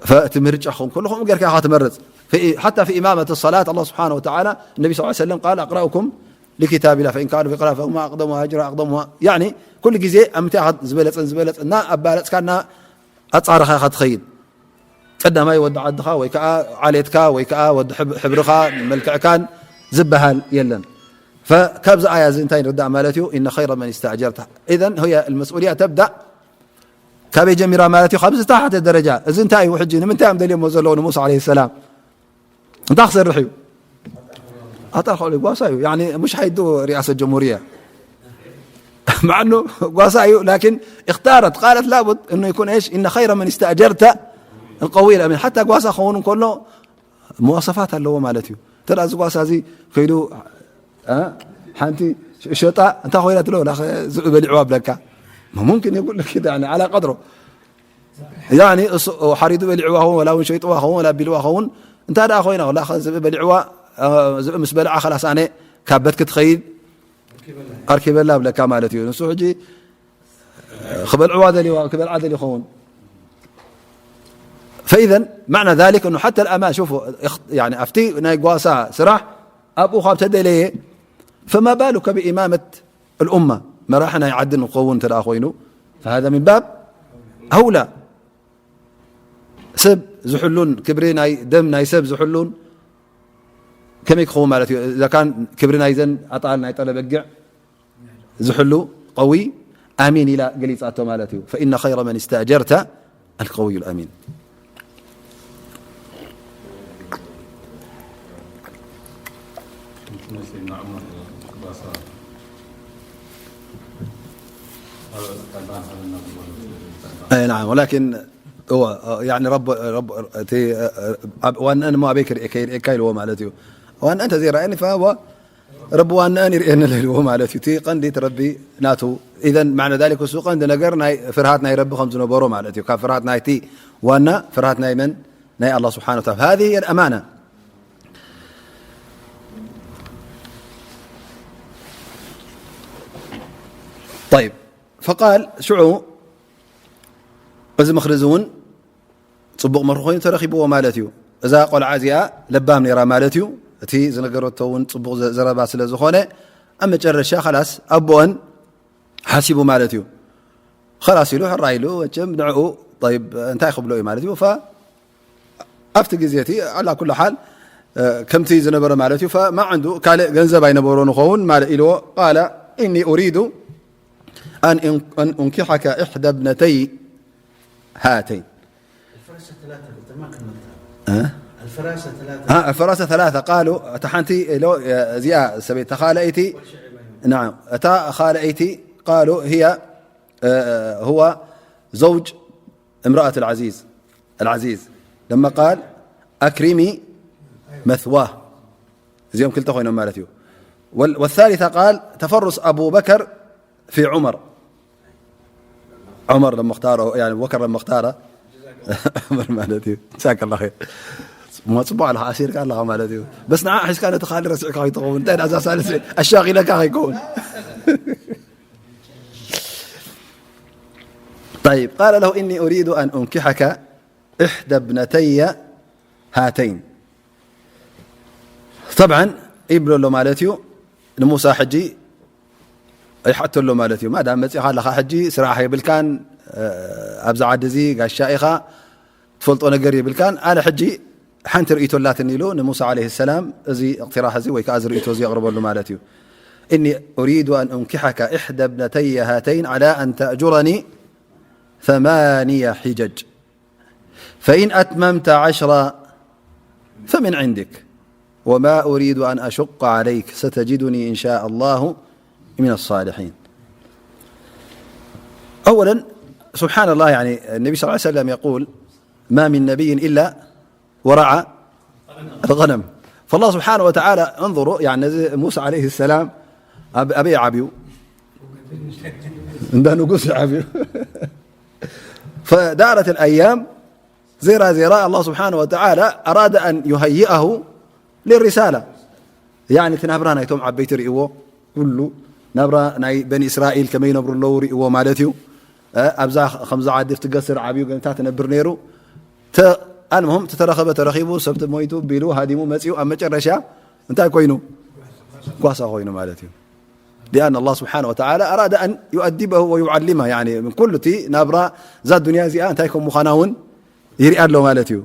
فأتمرج أخوهم كلهم غيرك أخوات مرز في حتى في إمامة الصلاة الله سبحانه وتعالى النبي صلى الله عليه وسلم قال أقرأكم لكتاب الله فإن كانوا في قراءة فهم أقدمها هجرة أقدمها يعني كل جزء أمتى أخذ زبلت زبلت إنا أبالت كان ኣጻርኻ ኢኻ ትኸይድ። ቀዳማይ ወዲ ዓድኻ ወይ ከኣ ዓሌትካ ወይ ከኣ ወዲ ሕብ-፣ ሕብርኻ መልክዕካን ዝበሃል የለን። ፈ-፣ ካብዚ ኣያ እዚ እንታይ ንርዳእ ማለት እዩ? إن خير من استأجرت. إذن هي المسؤولية تبدأ ካበይ ጀሚራ ማለት እዩ? ካብዚ ዝተሓተ ደረጃ። እዚ እንታይ እዩ ሕጂ? ንምንታይ እዮም ደልዮሞ ዘለዉ ንሙሳ ዓለይሂ ሰላም? እንታይ ክሰርሕ እዩ? ኣጣል ከሉ ጓሳ እዩ። يعني مش حيدو رئاسة جمهورية. مع أنه ጓሳ እዩ لكن اختارت قالت لابد أنه يكون إيش إن خير من استأجرت القوي الأمين حتى ጓሳ ክኸውን እንከሎ مواصفات ኣለዎ ማለት እዩ። እንተ ደኣ እዚ ጓሳ እዚ ከይዱ እ ሓንቲ ሸጣ እንታይ ኮይና ትሎ ላ ዝብኢ በሊዕዋ ብለካ ممكن يقول لك كده يعني على قدره يعني እሱ ሓሪዱ በሊዕዋ ኸውን ወላ እውን ሸይጥዋ ኸውን ወላ ቢልዋ ኸውን እንታይ ደኣ ኮይና ወላ ዝብኢ በሊዕዋ እ፣ ዝብኢ ምስ በልዓ خلاص ኣነ ካብ በት ክትኸይድ ኣርኪበላ ብለካ ማለት እዩ ንሱ ሕጂ ክበልዕዋ ደልዋ ክበልዓ ደልዩ ኸውን فإذا معنى ذلك أنه حتى الأمان شوفوا اخ- يعني أفتي ناي قواسا سراح أبو خاب تدلي فما بالك بإمامة الأمة مراحنا يعدن قوون ترى أخوينه فهذا من باب أولى سب زحلون كبري ناي دم ناي سب زحلون كم يكخو مالتي إذا كان كبري ناي زن أطال ناي طلب الجع ዝሕሉ ቀዊ ኣሚን ኢላ ገሊጻቶ ማለት እዩ فإن خير من استأجرت القوي الأمين أي نعم ولكن هو يعني رب رب تي أب- وأن أنا ما أبيك رئيك رئيك كايلو مالتي وأن أنت زي رأيني فهو ረቢ ዋናኣን ይርእየኒ ኢልዎ ማለት እዩ እቲ ቀንዲ እቲ ረቢ ናቱ إذا معنى ذلك እሱ ቀንዲ ነገር ናይ ፍርሃት ናይ ረቢ ከም ዝነበሮ ማለት እዩ ካብ ፍርሃት ናይቲ ዋና ፍርሃት ናይ መን ናይ ኣላህ ስብሓን ወተዓላ هذه هي الأمانة طيب فقال ሽዑ እዚ ምኽሪ እዚ እውን ፅቡቕ ምኽሪ ኮይኑ ተረኺብዎ ማለት እዩ እዛ ቆልዓ እዚኣ ለባም ነይራ ማለት እዩ እቲ ዝነገረቶ እውን ፅቡቕ ዘረባ ስለ ዝኾነ ኣብ መጨረሻ ኸላስ ኣቦኦን ሓሲቡ ማለት እዩ ኸላስ ኢሉ ሕራ ኢሉ መቸም ንዕኡ طيب እንታይ ክብሎ እዩ ማለት እዩ ኣብቲ ግዜ እቲ على كل حال ከምቲ ዝነበረ ማለት እዩ فما عنده ካልእ ገንዘብ ኣይነበሮ ንኸውን ማለት ኢልዎ قال إني أريد أن، أن أنكحك إحدى ابنتي هاتين. الفراسة ثلاثة، قلت ما كملتها. ها؟ الفراسة ثلاثة. ها، الفراسة ثلاثة. قالوا، تحنتي لو، يا زيا سبي تخالئتي. نعم. أتا خالئتي، قالوا هي، آه، هو زوج امرأة العزيز. العزيز. لما قال: "أكرمي مثواه". زيهم كلتا خوينهم مالتيو. وال-، والثالثة قال: "تفرس أبو بكر في عمر". عمر لما اختاره، يعني أبو بكر لما اختاره. عمر مالتيو. جزاك الله خير. ما تصبوا على عسير قال لها مالتيو. بس نعم، حس كانت خالي رسعك هاي تقوم. انت أنا أساس الشاغلة كان يكون. طيب، قال له: "إني أريد أن أنكحك إحدى ابنتي هاتين". طبعا يبلو له مالتيو، لموسى حجي يحط له مالتيو. ما دام متي خلخ حجي سراح يبلكان، آه، أبزع عدزي قاشا إخا تفلطو نقر يبلكان. أنا حجي حنت رئيتو اللاتني له لموسى عليه السلام، أزي اقتراح زي ويكأز رئيتو زي أقرب له مالتيو. "إني أريد أن أنكحك إحدى ابنتي هاتين على أن تأجرني ثمانية حجج، فإن أتممت عشرا فمن عندك، وما أريد أن أشق عليك، ستجدني إن شاء الله من الصالحين". أولا، سبحان الله، يعني النبي صلى الله عليه وسلم يقول: "ما من نبي إلا ورعى الغنم". فالله سبحانه وتعالى، انظروا، يعني موسى عليه السلام أب-، أبي عبيو. عند نقص عبيو. فدارت الأيام، زيرا زيرا الله سبحانه وتعالى أراد أن يهيئه للرسالة. يعني تنابرا نايتهم عبيت رئيوه كله، نابرا ناي بني إسرائيل كما ينبر الله رئيوه مالتيو. أه، أبزا خمزة عدف تقصر عبيو قنتا تنبر نيرو. ተ-፣ ኣልሙሁም ተተረኸበ ተረኺቡ፣ ሰብ ሞይቱ ቢሉ ሃዲሙ መጺኡ፣ ኣብ መጨረሻ እንታይ ኮይኑ? ጓሳ ኮይኑ ማለት እዩ። لأن الله سبحانه وتعالى أراد أن يؤدبه ويعلمه، يعني من ኩሉ እቲ ናብራ እዛ ዱንያ እዚኣ እንታይ ከም ምዃና እውን ይርኢ ኣሎ ማለት እዩ።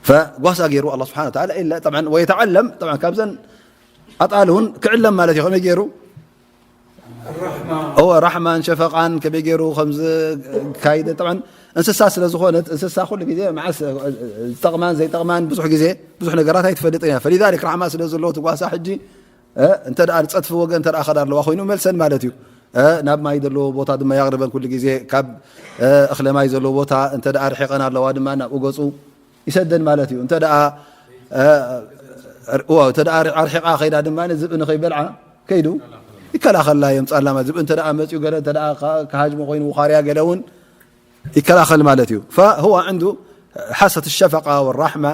ፈጓሳ ገይሩ ኣላህ ስብሓነ ወተዓላ ኢላ፣ ጠብዓን ወየተዓለም፣ ጠብዓን ካብዘን ኣጣል እውን ክዕለም ማለት እዩ። ከመይ ገይሩ? እወ፣ ራሕማን ሸፈቓን ከመይ ገይሩ ከም ዝካይደ፣ ጠብዓን እንስሳ ስለ ዝኾነት፣ እንስሳ ኩሉ ግዜ መዓስ ዝጠቕማን ዘይጠቕማን ብዙሕ ግዜ ብዙሕ ነገራት ኣይትፈልጥን እያ። ፈሊዛሊክ ራሕማ ስለ ዘለዎ እቲ ጓሳ ሕጂ፣ እ፣ እንተ ደኣ ንጸድፊ ወገን እንተ ደኣ ከዳ ኣለዋ ኮይኑ መልሰን ማለት እዩ። እ፣ ናብ ማይ ዘለዎ ቦታ ድማ ያቕርበን ኩሉ ግዜ፣ ካብ፣ እ፣ እኽለ ማይ ዘለዎ ቦታ እንተ ደኣ ርሒቐን ኣለዋ ድማ ናብኡ ገጹ ይሰደን ማለት እዩ። እንተ ደኣ፣ እ፣ እዋ፣ እንተ ደኣ ኣርሒቓ ከይዳ ድማ ዝብኢ ንኸይበልዓ ከይዱ ይከላኸላ እዮም። ጻላማ ዝብኢ እንተ ደኣ መጺኡ ገለ እንተ ደኣ ከ-፣ ክሃጅሞ ኮይኑ ውኻርያ ገለ እውን ይከላኸል ማለት እዩ። فهو عنده حاسة الشفقة والرحمة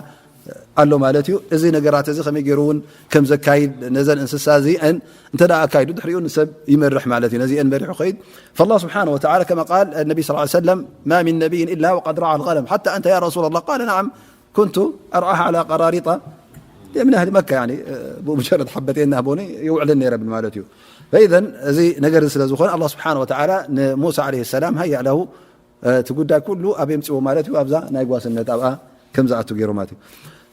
ኣሎ ማለት እዩ። እዚ ነገራት እዚ ከመይ ገይሩ እውን ከም ዘካይድ ነዘን እንስሳ እዚአን እንተ ደኣ ኣካይዱ ድሕሪኡ ንሰብ ይመርሕ ማለት እዩ። ነዚአን መሪሑ ከይድ። فالله سبحانه وتعالى كما قال النبي صلى الله عليه وسلم: "ما من نبي إلا وقد رعى الغنم، حتى أنت يا رسول الله؟" قال: "نعم، كنت أرعاها على قراريط من أهل مكة"፣ يعني، ብኡ مجرد حبتين نهبوني يوعلن نيرا بالمالتيو. فإذا እዚ ነገር ስለ ዝኾነ ኣላህ ስብሓነ ወተዓላ ንሙሳ ዓለይሂ ሰላም ሃያ ለሁ፣ እ፣ እቲ ጉዳይ ኩሉ ኣብ የምፅዎ ማለት እዩ። ኣብዛ ናይ ጓስነት ኣብኣ ከም ዝኣቱ ገይሩ ማለት እዩ።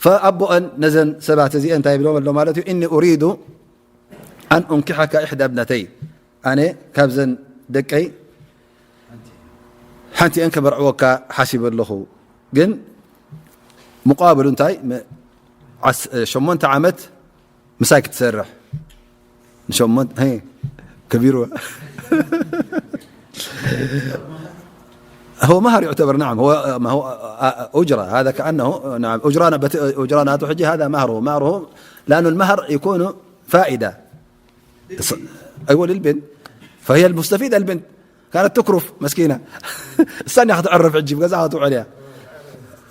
ፈኣቦአን ነዘን ሰባት እዚአን እንታይ ይብሎም ኣሎ ማለት እዩ? "እኒ ኡሪዱ ኣን ኡንኪሐካ ኢሕዳ እብነተይ"፣ ኣነ ካብዘን ደቀይ ሓንቲአን ከመርዕወካ ሓሲበ ኣለኹ። ግን ሙቃብሉ እንታይ? ም-፣ ዓስ-፣ ሸሞንተ ዓመት ምሳይ ክትሰርሕ። ንሸሞንተ፣ ሄ፣ ከቢሩ። هو مهر يعتبر، نعم، هو، ما هو، آه، آه، أجرة. هذا كأنه، نعم، أجرة بت-، أجرة ناتو حجي، هذا مهره، مهره، لأن المهر يكون فائدة. الص-، أيوة، للبنت. فهي المستفيدة البنت. كانت تكرف مسكينة. استنى أخذ تعرف عجيب، قزعة وعليا.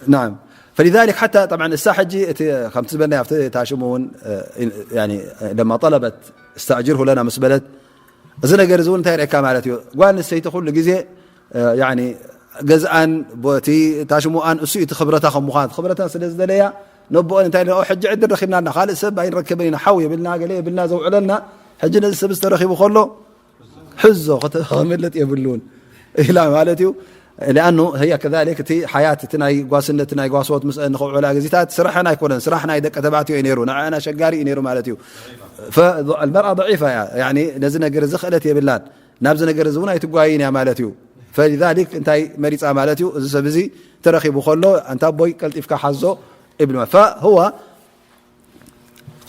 نعم. فلذلك حتى طبعًا الساحجي ت-، خمس بنا يفت-، تاشمون، آه، يعني، آه، لما طلبت: "استأجره لنا" مسبلت، እዚ ነገር እዚ እውን እንታይ የርእየካ ማለት እዩ? ጓል ኣንስተይቲ ኩሉ ግዜ፣ እ፣ ያኒ ገዝኣን ቦቲ ታሽሙኣን እሱ እዩ እቲ ክብረታ ከም ምዃን፣ ክብረታ ስለ ዝደለያ ነቦአን እንታይ ኢለ፣ "ሕጂ ዕድል ረኺብና ኣለና፣ ካልእ ሰብ ኣይንረክብን ኢና፣ ሓው የብልና፣ ገለ የብልና ዘውዕለልና፣ ሕጂ ነዚ ሰብ ዝተረኺቡ ከሎ ሕዞ፣ ክተ-፣ ክምልጥ የብሉን" ኢላ ማለት እዩ። لأنه هي كذلك እቲ ሓያት፣ እቲ ናይ ጓስነት፣ ናይ ጓስወት ምስአን ንኽውዕላ ግዜታት ስራሐን ኣይኮነን፣ ስራሕ ናይ ደቂ ተባዕትዮ እዩ ነይሩ፣ ንዓኣን ኣሸጋሪ እዩ ነይሩ ማለት እዩ። فالمرأة ضعيفة እያ፣ ያኒ ነዚ ነገር እዚ ክእለት የብላን። ናብዚ ነገር እዚ እውን ኣይትጓይን እያ ማለት እዩ። فلذلك እንታይ መሪፃ ማለት እዩ? እዚ ሰብ እዚ ተረኺቡ ከሎ ኣንታ ኣቦይ ቀልጢፍካ ሓዞ እብልማ فهو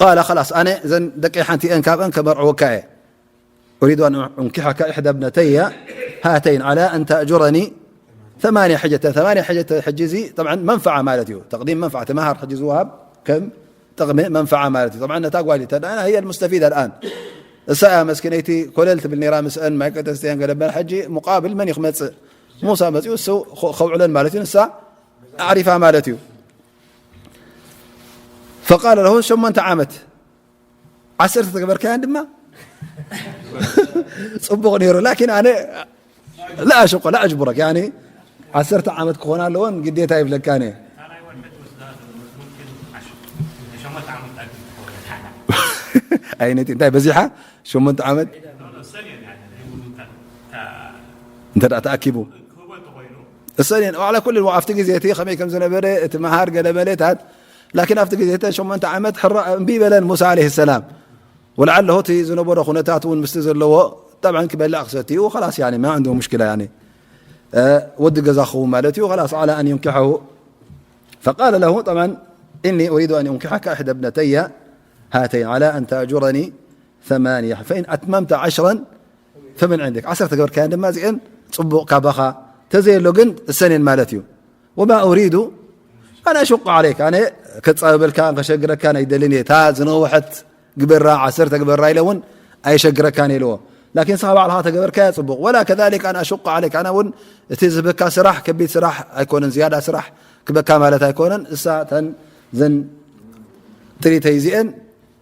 قال خلاص ኣነ እዘን ደቀይ ሓንቲ እየን ካብአን ከመርዕወካ እየ أريد أن أنكحك إحدى ابنتي هاتين على أن تأجرني ثمانية حجة ثمانية حجة ሕጂ እዚ طبعا منفعة ማለት እዩ تقديم منفعة እቲ መሃር ሕጂ ዝወሃብ ከም ጥቕሚ መንፈዓ ማለት እዩ طبعا ነታ ጓል ተዳ هي المستفيدة الآن እሳ እያ መስኪነይቲ ኮለል ትብል ነራ ምስአን ማይ ከተስተየን ገለበን ሕጂ مقابل መን ይክመፅእ ሙሳ መፅኡ እሱ ከውዕለን ማለት እዩ ንሳ ኣዕሪፋ ማለት እዩ فقال له ሸሞንተ ዓመት ዓሰርተ ተገበርካያን ድማ ፅቡቕ ነይሩ ላኪን ኣነ لا أشق لا أجبرك يعني ዓሰርተ ዓመት ክኾና ኣለዎን ግዴታ ይብለካን እየ ኣይነቲ እንታይ በዚሓ ሸሞንተ ዓመት እንተ ተኣኪቡ እሰን እየን ዋዕላ ኩሉ ኣብቲ ግዜ እቲ ከመይ ከም ዝነበረ እቲ መሃር ገለ መሌታት ላኪን ኣብቲ ግዜ እተን ሸሞንተ ዓመት ሕራ እምቢ በለን ሙሳ ዓለይሂ ሰላም ወልዓለሁ እቲ ዝነበሮ ኩነታት እውን ምስቲ ዘለዎ ጠብዐን ክበልዕ ክሰቲ እዩ ኸላስ ያኒ ማ ዕንዶ ሙሽኪላ ያኒ ወዲ ገዛ ክኸውን ማለት እዩ ኸላስ ዓላ ኣን ዩንኪሐሁ فقال له طبعا إني أريد أن أنكحك إحدى ابنتي هاتين على أن تأجرني ثمانية فإن أتممت عشرا فمن عندك ዓሰርተ ገበርካያን ድማ እዚአን ፅቡቕ ካባኻ ተዘየሎ ግን እሰኔን ማለት እዩ وما أريد أن أشق عليك ኣነ ከፃብበልካ ከሸግረካ ኣይደልን እየ እታ ዝነውሐት ግበራ ዓሰርተ ግበራ ኢለ እውን ኣየሸግረካን ኢልዎ ላኪን ስኻ ባዕልኻ ተገበርካያ ፅቡቕ ولا كذلك أن أشق عليك ኣነ እውን እቲ ዝህበካ ስራሕ ከቢድ ስራሕ ኣይኮነን ዝያዳ ስራሕ ክበካ ማለት ኣይኮነን እሳ ተን ዘን ጥሪተይ እዚአን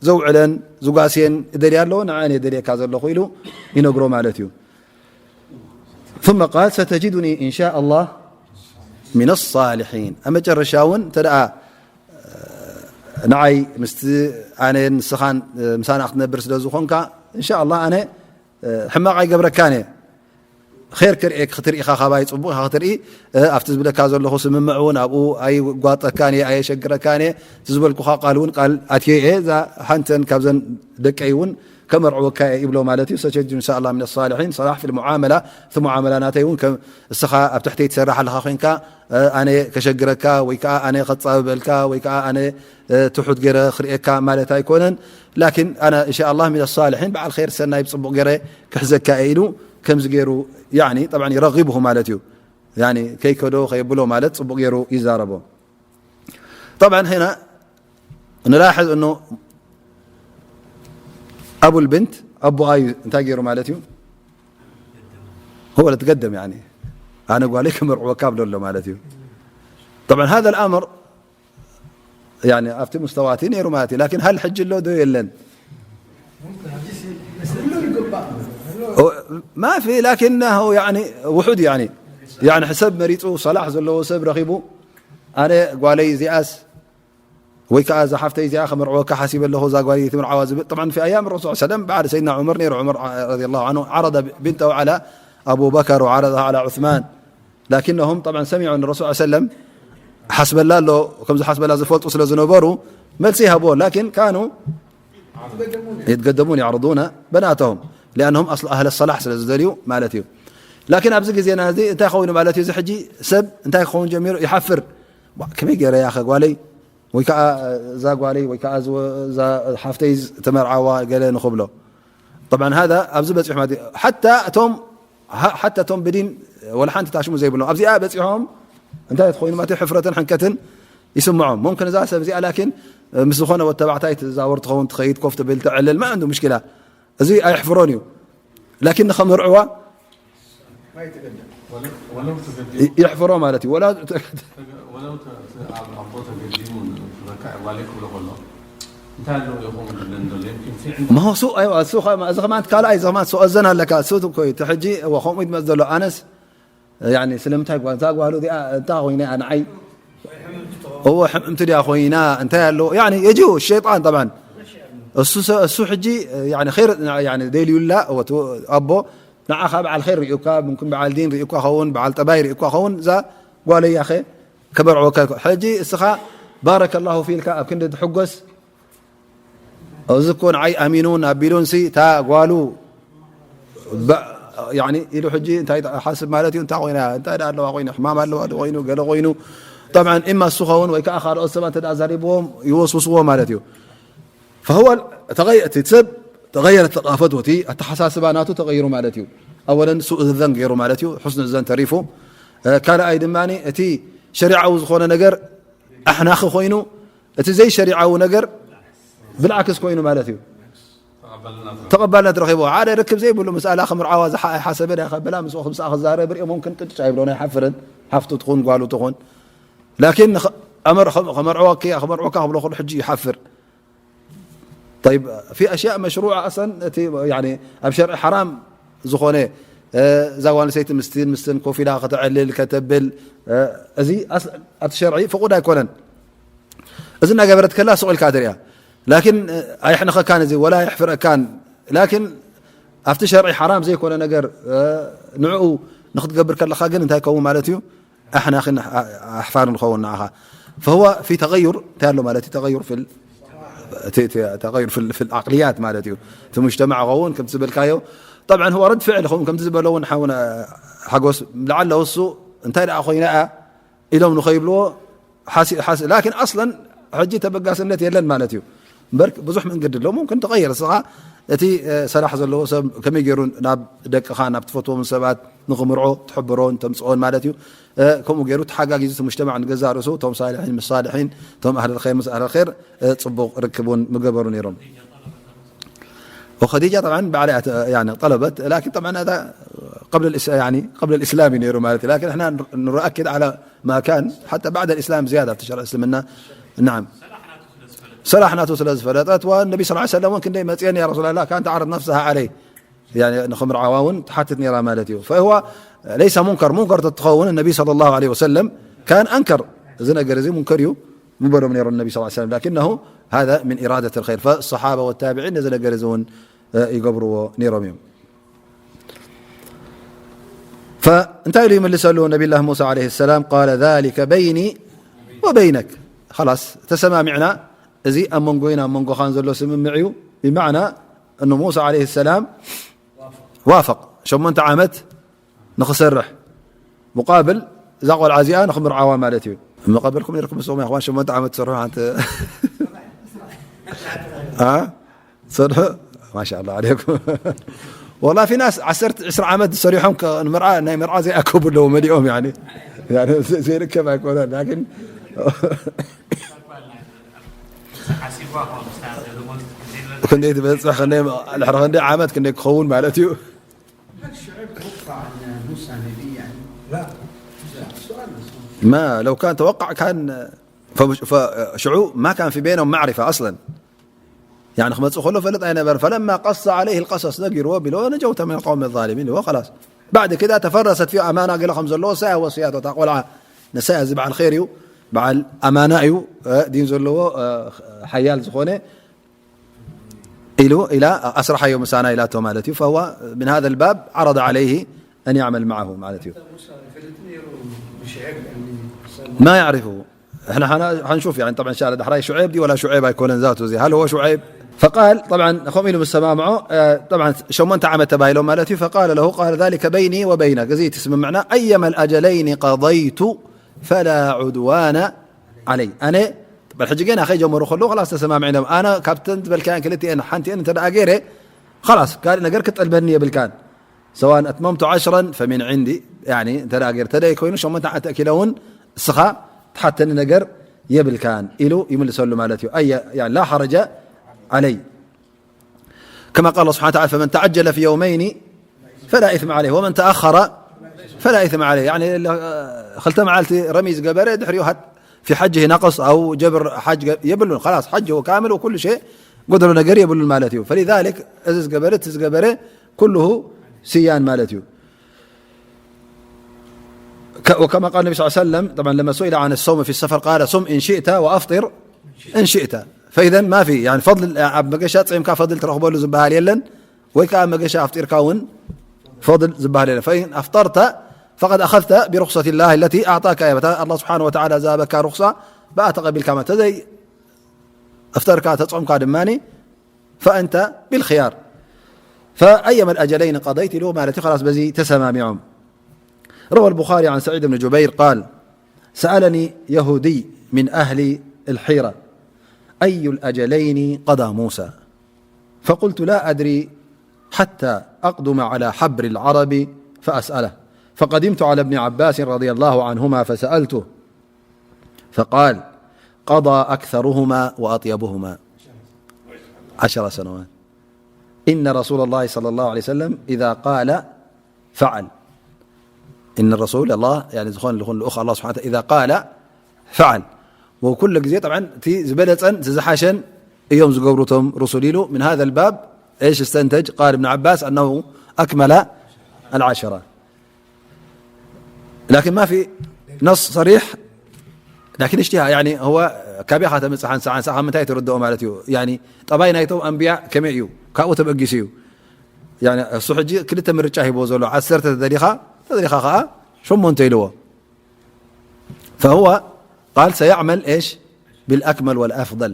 ዘውዕለን ዝጓስየን እደልያ ኣለዎ ንዓን እየ ደልየካ ዘለኹ ኢሉ ይነግሮ ማለት እዩ ثم قال ستجدني إن شاء الله من الصالحين ኣብ መጨረሻ እውን እንተ ደኣ ንዓይ ምስቲ ኣነ ንስኻን ምሳና ክትነብር ስለ ዝኾንካ እንሻ ኣላ ኣነ ሕማቕ ኣይገብረካን እየ ር ክትርኢ ኢኻ ካባይ ፅቡቅ ኢኻ ክትርኢ ኣብቲ ዝብለካ ዘለኹ ስምምዕ እውን ኣብኡ ኣይጓጠካን እየ ኣየሸግረካን እየ እቲ ዝበልኩኻ ቃል እውን ቃል ኣትየ እየ እዛ ሓንተን ካብዘን ደቀይ እውን ከመርዕወካ እየ ይብሎ ማለት እዩ ሰቸጅ እንሻ ላ ምን ሳልሒን ሰላሕ ፊ ሙዓመላ እቲ ሙዓመላ ናተይ እውን እስኻ ኣብ ትሕተይ ትሰርሕ ኣለኻ ኮይንካ ኣነ ከሸግረካ ወይ ከዓ ኣነ ከፃብበልካ ወይ ከዓ ኣነ ትሑት ገይረ ክርእየካ ማለት ኣይኮነን ላኪን ኣነ እንሻ ላ ምን ሳልሒን በዓል ር ሰናይ ብፅቡቅ ገይረ ክሕዘካ እየ ኢሉ ከምዚ ገይሩ ጠብዓ ይረغብሁ ማለት እዩ ከይከዶ ከየብሎ ማለት ፅቡቅ ገይሩ ይዛረቦ طبعا هنا نلاحظ انه ابو البنت ابو اي እንታይ ገይሩ ማለት እዩ هو اللي تقدم يعني ኣነ ጓለይ ክምርዕወካ ብሎ ኣሎ ማለት እዩ طبعا هذا الامر يعني ኣብቲ مستوى እቲ ነይሩ ማለት እዩ لكن هل ሕጂ ኣሎ ዶ የለን ما في لكنه يعني وحود يعني يعني ሰብ መሪፁ صلاح ዘለዎ ሰብ ረኺቡ ኣነ ጓለይ እዚኣስ ወይ ከዓ እዛ ሓፍተይ እዚኣ ከመርዕወካ ሓሲበ ኣለኹ እዛ ጓል ትምርዓዋ ዝብል طبعا في ايام الرسول صلى الله عليه وسلم بعد سيدنا عمر ነይሩ عمر رضي الله عنه عرض بنته على ابو بكر وعرضها على عثمان لكنهم طبعا سمعوا ان الرسول صلى الله عليه وسلم ሓስበላ ኣሎ ከምዚ ሓስበላ ዝፈልጡ ስለ ዝነበሩ መልሲ ይሃብዎ لكن كانوا يتقدمون يعرضون بناتهم لانهم اصل اهل الصلاح ስለ ዝደልዩ ማለት እዩ لكن ኣብዚ ግዜና እዚ እንታይ ኮይኑ ማለት እዩ እዚ ሕጂ ሰብ እንታይ ክኸውን ጀሚሩ ይሓፍር ከመይ ገይረ ያኸ ጓለይ ወይ ከዓ እዛ ጓለይ ወይ ከዓ እዛ ሓፍተይ ተመርዓዋ ገለ ንኽብሎ طبعا هذا ኣብዚ በፂሑ ማለት ሓታ እቶም ሓታ እቶም ብዲን ወላ ሓንቲ ታሽሙ ዘይብሎም ኣብዚኣ በፂሖም እንታይ ትኮይኑ ማለት ሕፍረትን ሕንቀትን ይስምዖም ممكن እዛ ሰብ እዚኣ لكن ምስ ዝኾነ ወተባዕታይ ትዛወር ትኸውን ትኸይድ ኮፍ ትብል ትዕልል ما عنده مشكلة እዚ ኣየሕፍሮን እዩ لكن ንኸምርዕዋ የሕፍሮ ማለት እዩ ማሱ እዚ ከማን ካልኣይ እዚ ከማን ሰኦዘን ኣለካ እሱ እኮ እዩ ሕጂ ከምኡ ይመፅ ዘሎ ኣነስ ስለምንታይ ጓንታ ጓሉ እዚኣ እንታይ ኮይነ ንዓይ እወ ሕምእምቲ ድያ ኮይና እንታይ ኣለዎ የጂ ሸይጣን طبعا እሱ ሕጂ ር ደልዩላ ኣቦ ንዓኻ በዓል ር ሪኡካ ምምክን በዓል ዲን ሪኡካ ኸውን በዓል ጠባይ ሪኡካ ኸውን እዛ ጓለይ ያኸ ከበርዕወካ ሕጂ እስኻ ባረከ ላሁ ፊልካ ኣብ ክንዲ ትሕጎስ እዚ እኮ ንዓይ ኣሚኑን ኣቢሉን ሲ እታ ጓሉ ያኒ ኢሉ ሕጂ እንታይ ሓስብ ማለት እዩ? እንታይ ኮይና? እንታይ ደኣ ኣለዋ ኮይኑ? ሕማም ኣለዋ ዶ ኮይኑ? ገለ ኮይኑ? ጠብዓን ኢማ እሱ ኸውን ወይ ከዓ ካልኦት ሰባት እንተ ደኣ ዘሪብዎም ይወስውስዎ ማለት እዩ። فهو ተغየ-፣ እቲ ሰብ ተغየረት ثقافته፣ እቲ ኣተሓሳስባ ናቱ ተغይሩ ማለት እዩ። ኣወለን ሱእ ዘን ገይሩ ማለት እዩ። ሕስኑ ዘን ተሪፉ። እ፣ ካልኣይ ድማ እቲ ሸሪዓዊ ዝኾነ ነገር ኣሕናኺ ኮይኑ፣ እቲ ዘይሸሪዓዊ ነገር ብልዓክስ ኮይኑ ማለት እዩ። ተቐባልነት ረኺቡ። ሓደ ርክብ ዘይብሉ ምስኣላ ክምርዓዋ ዝሓ-፣ ኣይሓሰበን እያ ከበላ፣ ምስኡ ክምስኣ ክዛረብ ርእዮ ሙምክን ቅጭ ኣይብሎን፣ ኣይሓፍርን። ሓፍቱ ትኹን ጓሉ ትኹን። ላኪን ንኸ-፣ ኣመር-፣ ከ-፣ ከመርዕወኪ እያ፣ ከመርዕወካ ክብሎ ኩሉ ሕጂ ይሓፍር። طيب، في أشياء مشروعة أصلًا، እቲ፣ ያኒ፣ ኣብ ሸርዒ ሓራም ዝኾነ፣ እ፣ እዛ ጓል ኣንስተይቲ ምስትን፣ ምስትን ኮፍ ኢላ ከተዕልል፣ ከተብል፣ እ፣ እዚ ኣስ-፣ ኣብቲ ሸርዒ ፍቑድ ኣይኮነን። እዚ እናገበረት ከላ ስቕ ኢልካ ትሪኣ። ላኪን፣ እ፣ ኣየሕንኸካን እዚ፣ ወላ ኣየሕፍረካን። ላኪን ኣብቲ ሸርዒ ሓራም ዘይኮነ ነገር፣ እ፣ ንዕኡ ንክትገብር ከለኻ ግን እንታይ ይከውን ማለት እዩ? ኣሕናኺን ኣሕ-፣ ኣሕፋርን ንኸውን ንዓኻ። فهو في تغير እንታይ ኣሎ ማለት እዩ? تغير في ال-، እቲ፣ እቲ፣ تغير في ال-، في العقليات ማለት እዩ። እቲ ሙጅተማዕ ይኸውን ከምቲ ዝበልካዮ። طبعًا هو رد فعل ይኸውን ከምቲ ዝበሎ እውን ሓውና ሓጎስ ለዓለ እሱ እንታይ ደኣ ኮይና እያ ኢሎም ንኸይብልዎ ሓሲ-፣ ሓሲ-፣ ላኪን ኣስለን ሕጂ ተበጋስነት የለን ማለት እዩ። እምበር ብዙሕ መንገዲ ኣሎ። ሙምክን ትቐይር እስኻ እቲ፣ እ፣ ሰላሕ ዘለዎ ሰብ ከመይ ገይሩ ናብ ደቅኻ፣ ናብ ትፈትዎም ሰባት ንኽምርዖ ትሕብሮን ተምጽኦን ማለት እዩ። እ፣ ከምኡ ገይሩ ተሓጋጊዙ እቲ ሙጅተማዕ ንገዛእ ርእሱ፣ እቶም ሳልሒን ምስ ሳልሒን፣ እቶም ኣህለል ኸይር ምስ ኣህለል ኸይር፣ እ፣ ጽቡቕ ርክብ እውን ምገበሩ ነይሮም። وخديجة طبعًا بعد أت-، يعني طلبت، لكن طبعًا هذا قبل الإس-، يعني قبل الإسلام نيرو مالتي، لكن احنا نؤكد على ما كان حتى بعد الإسلام زيادة في شرع الإسلام. نعم. صلاح ناتو سلز فلتت، والنبي صلى الله عليه وسلم كان دايما يا رسول الله، كانت تعرض نفسها عليه. يعني نخمر عواون تحتت نيرا مالتي. فهو ليس منكر، منكر تتخون النبي صلى الله عليه وسلم كان أنكر. إذن أجر زي منكر يو، مبرم نير النبي صلى الله عليه وسلم، لكنه هذا من إرادة الخير. فالصحابة والتابعين إذن أجر زون، آه، يقبروا نيرهم يوم. فانتهى لي من لسأله نبي الله موسى عليه السلام، قال: "ذلك بيني وبينك." خلاص، تسمى معنا. እዚ ኣብ መንጎይና ኣብ መንጎኻን ዘሎ ስምምዕ እዩ። ብማዕና እኑ ሙሳ ዓለይሂ ሰላም ዋፈቕ፣ ሸሞንተ ዓመት ንኽሰርሕ፣ ሙቃብል እዛ ቆልዓ እዚኣ ንኽምርዓዋ ማለት እዩ። መቐበልኩም ነርኩም ንስኹም፣ ያ እኽዋን፣ ሸሞንተ ዓመት ትሰርሑ፣ ሓንቲ ኣ ትሰርሑ። ማሻ ኣላ ዓለይኩም። ወላ ፊ ናስ ዓሰርተ፣ ዕስራ ዓመት ዝሰሪሖም ከ-፣ ንምርዓ፣ ናይ መርዓ ዘይኣከቡ ኣለዉ፣ መሊኦም፣ ያኒ፣ ያኒ፣ ዘ-፣ ዘይርከብ ኣይኮነን፣ ላኪን ክንደይ ትበጽሕ፣ ክንደይ፣ ድሕሪ ክንደይ ዓመት ክንደይ ክኸውን ማለት እዩ። هل شعيب توقع أن موسى نبي يعني؟ لا. لا، سؤال بس. ما لو كان توقع كان، فمش-، فشعوب ما كان في بينهم معرفة أصلًا. يعني ክመጽእ ከሎ ፈልጥ ኣይነበረን። فلما قص عليه القصص ነጊርዎ ቢልዎ نجوت من القوم الظالمين ኢልዎ خلاص. بعد كده تفرست في أمانة ገለ ከም ዘለዎ ሳያ ወስያቶ እታ ቆልዓ ንሳያ እዚ በዓል ኸይር እዩ፣ በዓል ኣማና እዩ፣ እ፣ ዲን ዘለዎ፣ እ፣ ሓያል ዝኾነ ኢሉ ኢላ ኣስራሓዮ ምሳና ኢላቶ ማለት እዩ። فهو من هذا الباب عرض عليه أن يعمل معه ማለት እዩ። ما يعرفه. احنا حن-، حنشوف يعني طبعًا إن شاء الله دحراي شعيب دي ولا شعيب ኣይኮነን ذاته زي. هل هو شعيب؟ فقال طبعًا ከምኡ ኢሉ ምስ ሰማምዖ፣ እ፣ طبعًا ሸሞንተ ዓመት ተባሂሎም ማለት እዩ። فقال له، قال: "ذلك بيني وبينك." እዚ ትስምምዕና، "أيما الأجلين قضيت فلا عدوان علي." ኣነ በል ሕጂ ገና ከይጀመሩ ከለዉ خلاص ተሰማሚዕና እዮም። ኣነ ካብተን ዝበልካየን ክልቲኤን ሓንቲኤን እንተ ደኣ ገይረ خلاص ካልእ ነገር ክትጠልበኒ የብልካን። سواء أتممت عشرا فمن عندي، يعني እንተ ደኣ ገይረ፣ እንተ ደኣ ኮይኑ ሸሞንተ ዓመት ተኣኪለ እውን እስኻ ትሓተኒ ነገር የብልካን ኢሉ ይምልሰሉ ማለት እዩ። أي، يعني لا حرج علي. كما قال الله سبحانه وتعالى: "فمن تعجل في يومين فلا إثم عليه ومن تأخر فلا إثم عليه." يعني ክልተ መዓልቲ ረሚ ዝገበረ ድሕሪኡ ሃት في حجه نقص أو جبر حج የብሉን። خلاص حجه كامل وكل شيء ጎደሎ ነገር የብሉን ማለት እዩ። فلذلك እዚ ዝገበረ፣ እቲ ዝገበረ ኩሉ ስያን ማለት እዩ። ك-، وكما قال النبي صلى الله عليه وسلم، طبعًا لما سئل عن الصوم في السفر قال: "صم إن شئت وأفطر إن شئت." فإذا ما في، يعني، فضل ኣብ መገሻ ጺምካ ፈضል ትረኽበሉ ዝበሃል የለን፣ ወይ ከኣ ኣብ መገሻ ኣፍጢርካ እውን ፈضል ዝበሃል የለን። فإن أفطرت فقد أخذت برخصة الله التي أعطاك إياها። በታ ኣላህ ስብሓነሁ ወተዓላ ዝሃበካ ሩኽሳ ብኣ ተቐቢልካ ማለት፣ ተዘይ ኣፍጠርካ ተጾምካ ድማ فأنت بالخيار. فأيما الأجلين قضيت له ማለት እዩ። خلاص በዚ ተሰማሚዖም። روى البخاري عن سعيد بن جبير قال: سألني يهودي من أهل الحيرة: أي الأجلين قضى موسى؟ فقلت: لا أدري حتى أقدم على حبر العرب فأسأله. فقدمت على ابن عباس رضي الله عنهما فسألته فقال: قضى أكثرهما وأطيبهما عشر سنوات. إن رسول الله صلى الله عليه وسلم إذا قال فعل. إن رسول الله، يعني ዝኾነ ልኹን ልኡኽ ኣላህ ስብሓነ ወተዓላ፣ إذا قال فعل። ወኩሉ ግዜ ጠብዓን እቲ ዝበለጸን እቲ ዝሓሸን እዮም ዝገብሩ እቶም ሩሱል ኢሉ። من هذا الباب إيش استنتج؟ قال ابن عباس أنه أكمل العشرة. لكن ما في نص صريح، لكن اجتهاد، يعني هو ካበይ ኢኻ ተምጽእ ሓንሳ ሓንሳ ካብ ምንታይ ትርድኦ ማለት እዩ። يعني ጠባይ ናይቶም ኣንብያ ከመይ እዩ ካብኡ ተበጊሱ እዩ። يعني እሱ ሕጂ ክልተ ምርጫ ሂቦ ዘሎ ዓሰርተ ተደሊኻ ተደሊኻ ከኣ ሸሞንተ ኢልዎ። فهو قال سيعمل إيش؟ بالأكمل والأفضل.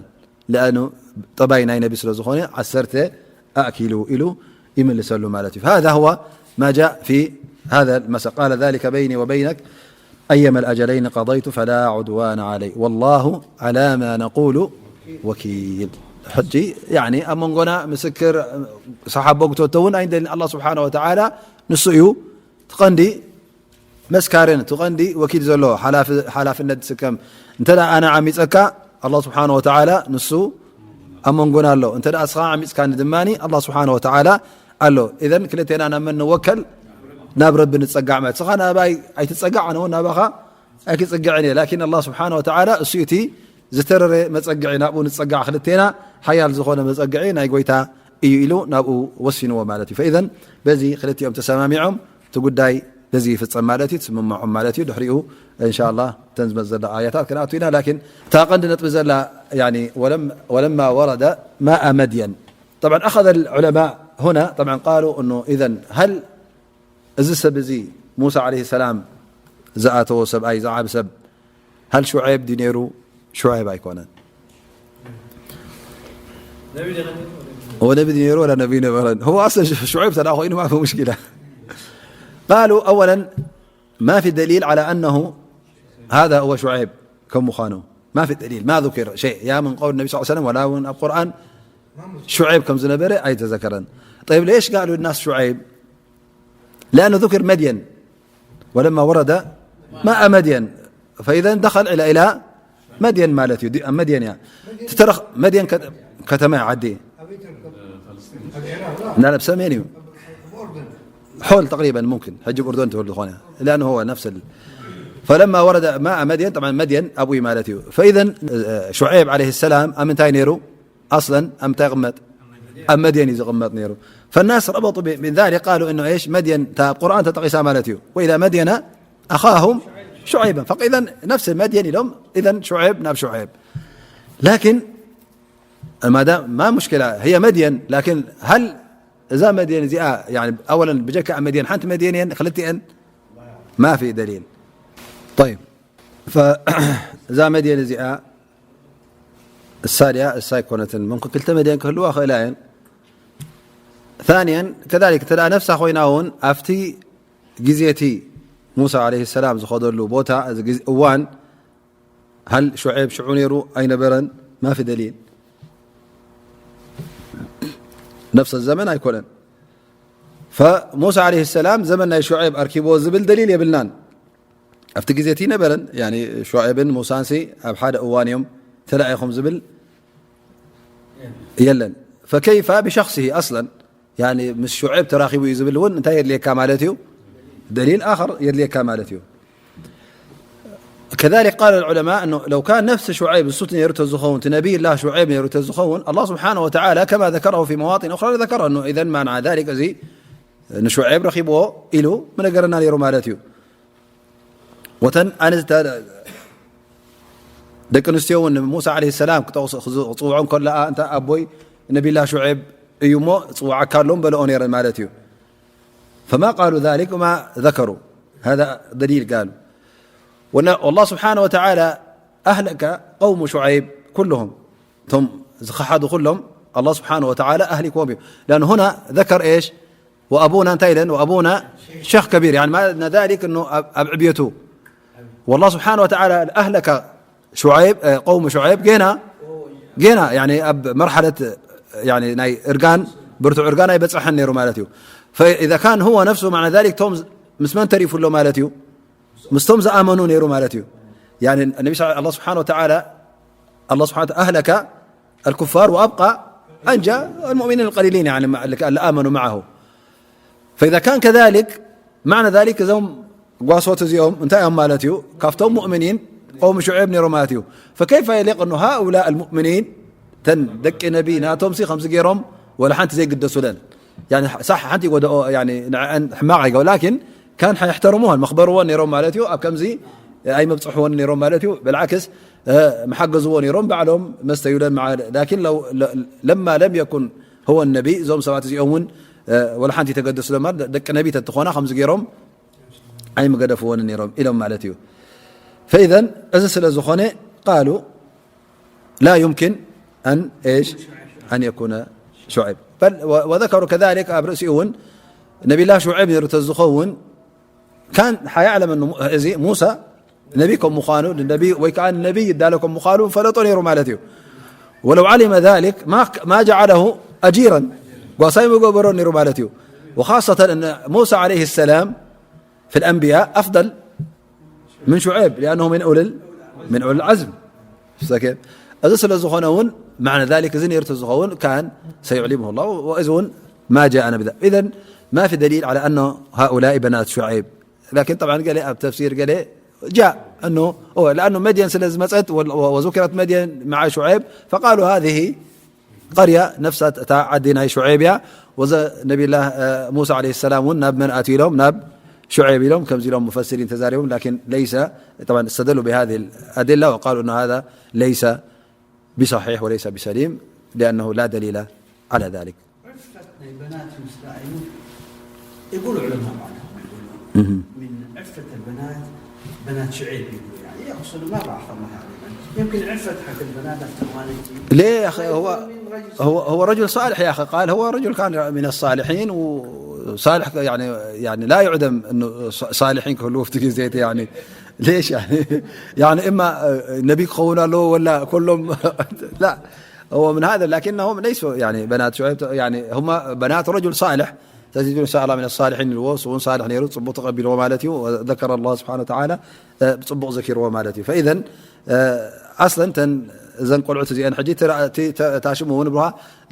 لأنه ጠባይ ናይ ነቢ ስለ ዝኾነ ዓሰርተ ኣእኪሉ ኢሉ ይምልሰሉ ማለት እዩ። فهذا هو ما جاء في هذا المسألة. قال ذلك بيني وبينك أيما الأجلين قضيت فلا عدوان علي والله على ما نقول وكيل. ሕጂ يعني ኣብ መንጎና ምስክር ሰሓቦ ግቶቶ እውን ኣይንደልን። ኣላህ ስብሓነ ወተዓላ ንሱ እዩ ትቐንዲ መስካርን እቲ ቀንዲ ወኪል ዘሎ ሓላፍነት ዝስከም። እንተ ኣነ ዓሚፀካ ኣላ ስብሓን ወተዓላ ንሱ ኣብ መንጎና ኣሎ። እንተ እስኻ ዓሚፅካኒ ድማ ኣላ ስብሓን ወተዓላ ኣሎ። እዘን ክልቴና ናብ መን ንወከል? ናብ ረቢ ንፀጋዕ ማለት። እስኻ ናባይ ኣይትፀጋዕ፣ ኣነ እውን ናባኻ ኣይክፅግዕን እየ። ላኪን ኣላ ስብሓን ወተዓላ እሱ እቲ ዝተረረ መፀግዒ፣ ናብኡ ንፀጋዕ። ክልቴና ሓያል ዝኾነ መፀግዒ ናይ ጎይታ እዩ ኢሉ ናብኡ ወሲንዎ ማለት እዩ። ፈኢዘን በዚ ክልቲኦም ተሰማሚዖም እቲ ጉዳይ በዚ ይፍጸም ማለት እዩ፣ ትስምምዖም ማለት እዩ። ድሕሪኡ እንሻላ እተን ዝመፅ ዘላ ኣያታት ክንኣቱ ኢና። ላኪን እታ ቀንዲ ነጥቢ ዘላ يعني ولم ولما ورد ماء مدين طبعا أخذ العلماء هنا طبعا قالوا أنه إذن هل እዚ ሰብ እዚ ሙሳ عليه السلام ዝኣተዎ ሰብኣይ ዝዓብ ሰብ هل شعيب ድዩ ነይሩ? شعيب ኣይኮነን። ወነቢ ድዩ ነይሩ ወላ ነቢ ነበረን። هو أصلا شعيب ተዳ ኮይኑ ما في مشكلة. قالوا أولا ما في دليل على أنه هذا هو شعيب ከም ምዃኑ ما في دليل ما ذكر شيء يا من قول النبي صلى الله عليه وسلم ولا من القرآن شعيب ከም ዝነበረ ኣይተዘከረን. طيب ليش قالوا الناس شعيب؟ لأنه ذكر مدين ولما ورد ماء مدين فإذا دخل إلى إلى مدين ማለት እዩ። መድየን እያ ትተረኽ መድየን ከተማ ዓዲ ናብ ሰሜን እዩ። حول تقريبا ممكن ሕጂ ብ أردن ትብል ዝኾነ لأنه هو نفس ال... فلما ورد ماء مدين طبعا مدين ኣብኡ ማለት እዩ። فإذا شعيب عليه السلام ኣብ ምንታይ ነይሩ؟ أصلا ኣብ ምንታይ ይቕመጥ? ኣብ መድየን እዩ ዝቕመጥ ነይሩ። فالناس ربطوا من ذلك قالوا إنه إيش مدين تا قرآن ተጠቒሳ ማለት እዩ. وإلى مدين أخاهم شعيبا فإذا نفس مدين ኢሎም إذا شعيب ናብ شعيب لكن ما دام ما مشكلة هي مدين لكن هل እዛ መድየን እዚኣ يعني أولا ብጀካ መድየን ሓንቲ መድየን እየን ክልቲአን ما في دليل طيب እዛ መድየን እዚኣ እሳ ድያ እሳ ኣይኮነትን። ምምክን ክልተ መድየን ክህልዋ ክእላ እየን። ثانيا كذلك እንተ ነፍሳ ኮይና እውን ኣብቲ ግዜ እቲ ሙሳ عليه السلام ዝኸደሉ ቦታ እዋን هل شعيب ሽዑ ነይሩ ኣይነበረን? ما في دليل نفس الزمن ኣይኮነን። فموسى عليه السلام ዘመን ናይ شعيب ኣርኪብዎ ዝብል دليل የብልናን። ኣብቲ ግዜ እቲ ነበረን يعني شعيب ን ሙሳን ሲ ኣብ ሓደ እዋን እዮም ተላኢኹም ዝብል የለን። فكيف بشخصه أصلا يعني ምስ شعيب ተራኺቡ እዩ ዝብል እውን እንታይ የድልየካ ማለት እዩ? دليل آخر የድልየካ ማለት እዩ። كذلك قال العلماء أنه لو كان نفس شعيب እሱ ነይሩ ተዝኸውን፣ እቲ نبي الله شعيب ነይሩ ተዝኸውን الله سبحانه وتعالى كما ذكره في مواطن أخرى لذكره أنه إذا معنى ذلك እዚ ንشعيب ረኺብዎ ኢሉ ምነገረና ነይሩ ማለት እዩ። ወተን ኣንስቲ ደቂ ኣንስትዮ እውን ንሙሳ عليه السلام ክጠቕሱ ክጽውዖ እንከለኣ እንታ ኣቦይ ነቢላ شعيب እዩ እሞ ጽውዓካ ኣሎ በልኦ ነይረን ማለት እዩ። فما قالوا ذلك وما ذكروا هذا دليل قالوا والله سبحانه وتعالى أهلك قوم شعيب كلهم እቶም ዝኸሓዱ ኩሎም الله سبحانه وتعالى أهلكهم. لأن هنا ذكر إيش؟ وأبونا انتهى لأن وأبونا شيخ كبير، يعني معنى ذلك أنه أب- أب عبيته. والله سبحانه وتعالى أهلك شعيب، آه، قوم شعيب جينا، جينا، يعني أب مرحلة، يعني ناي إرجان، برتو إرجان أي بس أحن نيرو مالتيو. فإذا كان هو نفسه معنى ذلك توم ز- مسمن تريف له مالتيو، مستوم زأمنوا نيرو مالتيو. يعني النبي صلى الله سبحانه وتعالى، الله سبحانه وتعالى أهلك الكفار وأبقى أنجى المؤمنين القليلين، يعني مع- اللي آمنوا معه. فإذا كان كذلك، معنى ذلك إذا هم قاسوت زيهم انتهى مالتيو كافتهم مؤمنين قوم شعيب نيرو مالتيو. فكيف يليق أنه هؤلاء المؤمنين تن دك نبي ناتهم سي خمس جيرهم ولا حنت زي قدسوا لنا؟ يعني صح حنت يقول يعني نعن حماقة يقول، لكن كان حيحترموها المخبروان نيرو مالتيو أب كمزي أي مبصحوان نيرو مالتيو. بالعكس، محجزوان نيرو بعلهم مستيولن مع، لكن لو ل- لما لم يكن هو النبي زوم سبعة زيهم ولا حنت يتقدس لما دك نبي تتخونا خمس جيرهم أي مقدفوان نيرو إلهم مالتيو. فإذا أزس لزخونة قالوا لا يمكن أن إيش؟ أن يكون شعيب. بل و- وذكروا كذلك أبرسيون نبي الله شعيب يرتزخون كان حيعلم أنه م- إذي موسى نبيكم مخانو للنبي ويكأن النبي دالكم مخانو فلا طنيروا مالتيو. ولو علم ذلك ما ك- ما جعله أجيرا. وصيب قبرون نيرو مالتيو. وخاصة أن موسى عليه السلام في الأنبياء أفضل من شعيب لأنه من أولي من أولي العزم. فكيف؟ إذا سلزخون ون معنى ذلك إذن يرتزخون كان سيعلمه الله وإذن ما جاءنا بذلك. إذن ما في دليل على أن هؤلاء بنات شعيب. لكن طبعا قال لي أب تفسير قال لي جاء أنه هو لأنه مدين سلز مسأت وال- وذكرت مدين مع شعيب فقالوا هذه قرية نفسها تاع عدي ناي شعيب يا وز نبي الله آه، موسى عليه السلام ون ناب من آتي لهم ناب شعيب لهم كم زي لهم مفسرين تزاريهم لكن ليس طبعا استدلوا بهذه الأدلة وقالوا أن هذا ليس بصحيح وليس بسليم لأنه لا دليل على ذلك. عفة ናይ በናት ምስ ረኣዩ ይብሉ ዑለማ ማለት من عفة البنات بنات شعيب ይብሉ يعني يقصد ما بعرف الله عليهم يمكن عفة حق البنات أفتر والدي ليه يا أخي؟ هو هو هو رجل صالح يا أخي، قال هو رجل كان من الصالحين وصالح يعني يعني لا يعدم أنه ص- صالحين كله في زيت يعني ليش يعني؟ يعني إما آه، نبي خونا له ولا كلهم لا، هو من هذا لكنهم ليسوا يعني بنات شعيب، يعني هم بنات رجل صالح. تجد إن شاء الله من الصالحين الوص وصالح نيرو صبو تقبل ومالتي وذكر الله سبحانه وتعالى آه، صبو ذكر ومالتي. فإذا آه، أصلا تن زن قلعت زي أن حجي ترى ت- ت- تاشمون بها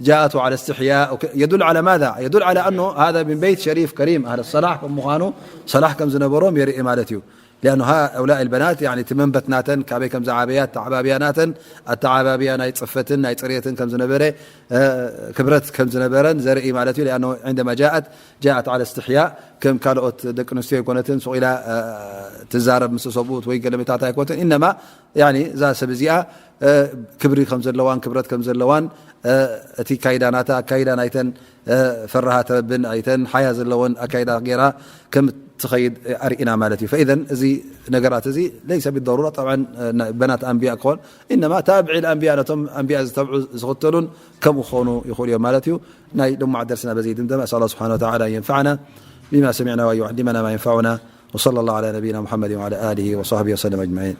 جاءت على استحياء وك- يدل على ماذا؟ يدل على أنه هذا من بيت شريف كريم أهل الصلاح كم مخانو صلاح كم زنبروم يرئي مالتيو. لأنه هؤلاء البنات يعني تمنبت ناتن كابي كم زعابيات تعبابيا ناتن التعبابيا ناي صفتن ناي صريتن كم زنبري آه، كبرت كم زنبرن زرئي مالتيو لأنه عندما جاءت جاءت على استحياء كم ካልኦት ደቂ ኣንስትዮ ኣይኮነትን ሱቕ ኢላ ትዛረብ ምስ ሰብኡት ወይ ገለመታት ኣይኮነትን። ኢነማ ያኒ እዛ ሰብ እዚኣ ክብሪ ከም ዘለዋን ክብረት ከም ዘለዋን እቲ ካይዳ ናታ ኣካይዳ ናይተን ፈራሃት ረብን ኣይተን ሓያ ዘለወን ኣካይዳ ገይራ ከም ትኸይድ ኣርኢና ማለት እዩ። ፈኢዘን እዚ ነገራት እዚ ለይሰ ቢደሩራ ጠብዓን በናት ኣንብያ ክኾን ኢነማ ታብዒ ኣንብያ ነቶም ኣንብያ ዝተብዑ ዝኽተሉን ከምኡ ክኾኑ ይኽእሉ እዮም ማለት እዩ። ናይ ልሙዓ ደርስና በዚ ድምደም። أسأل الله سبحانه وتعالى أن ينفعنا بما سمعنا وأن يعلمنا ما ينفعنا. وصلى الله على نبينا محمد وعلى آله وصحبه وسلم أجمعين.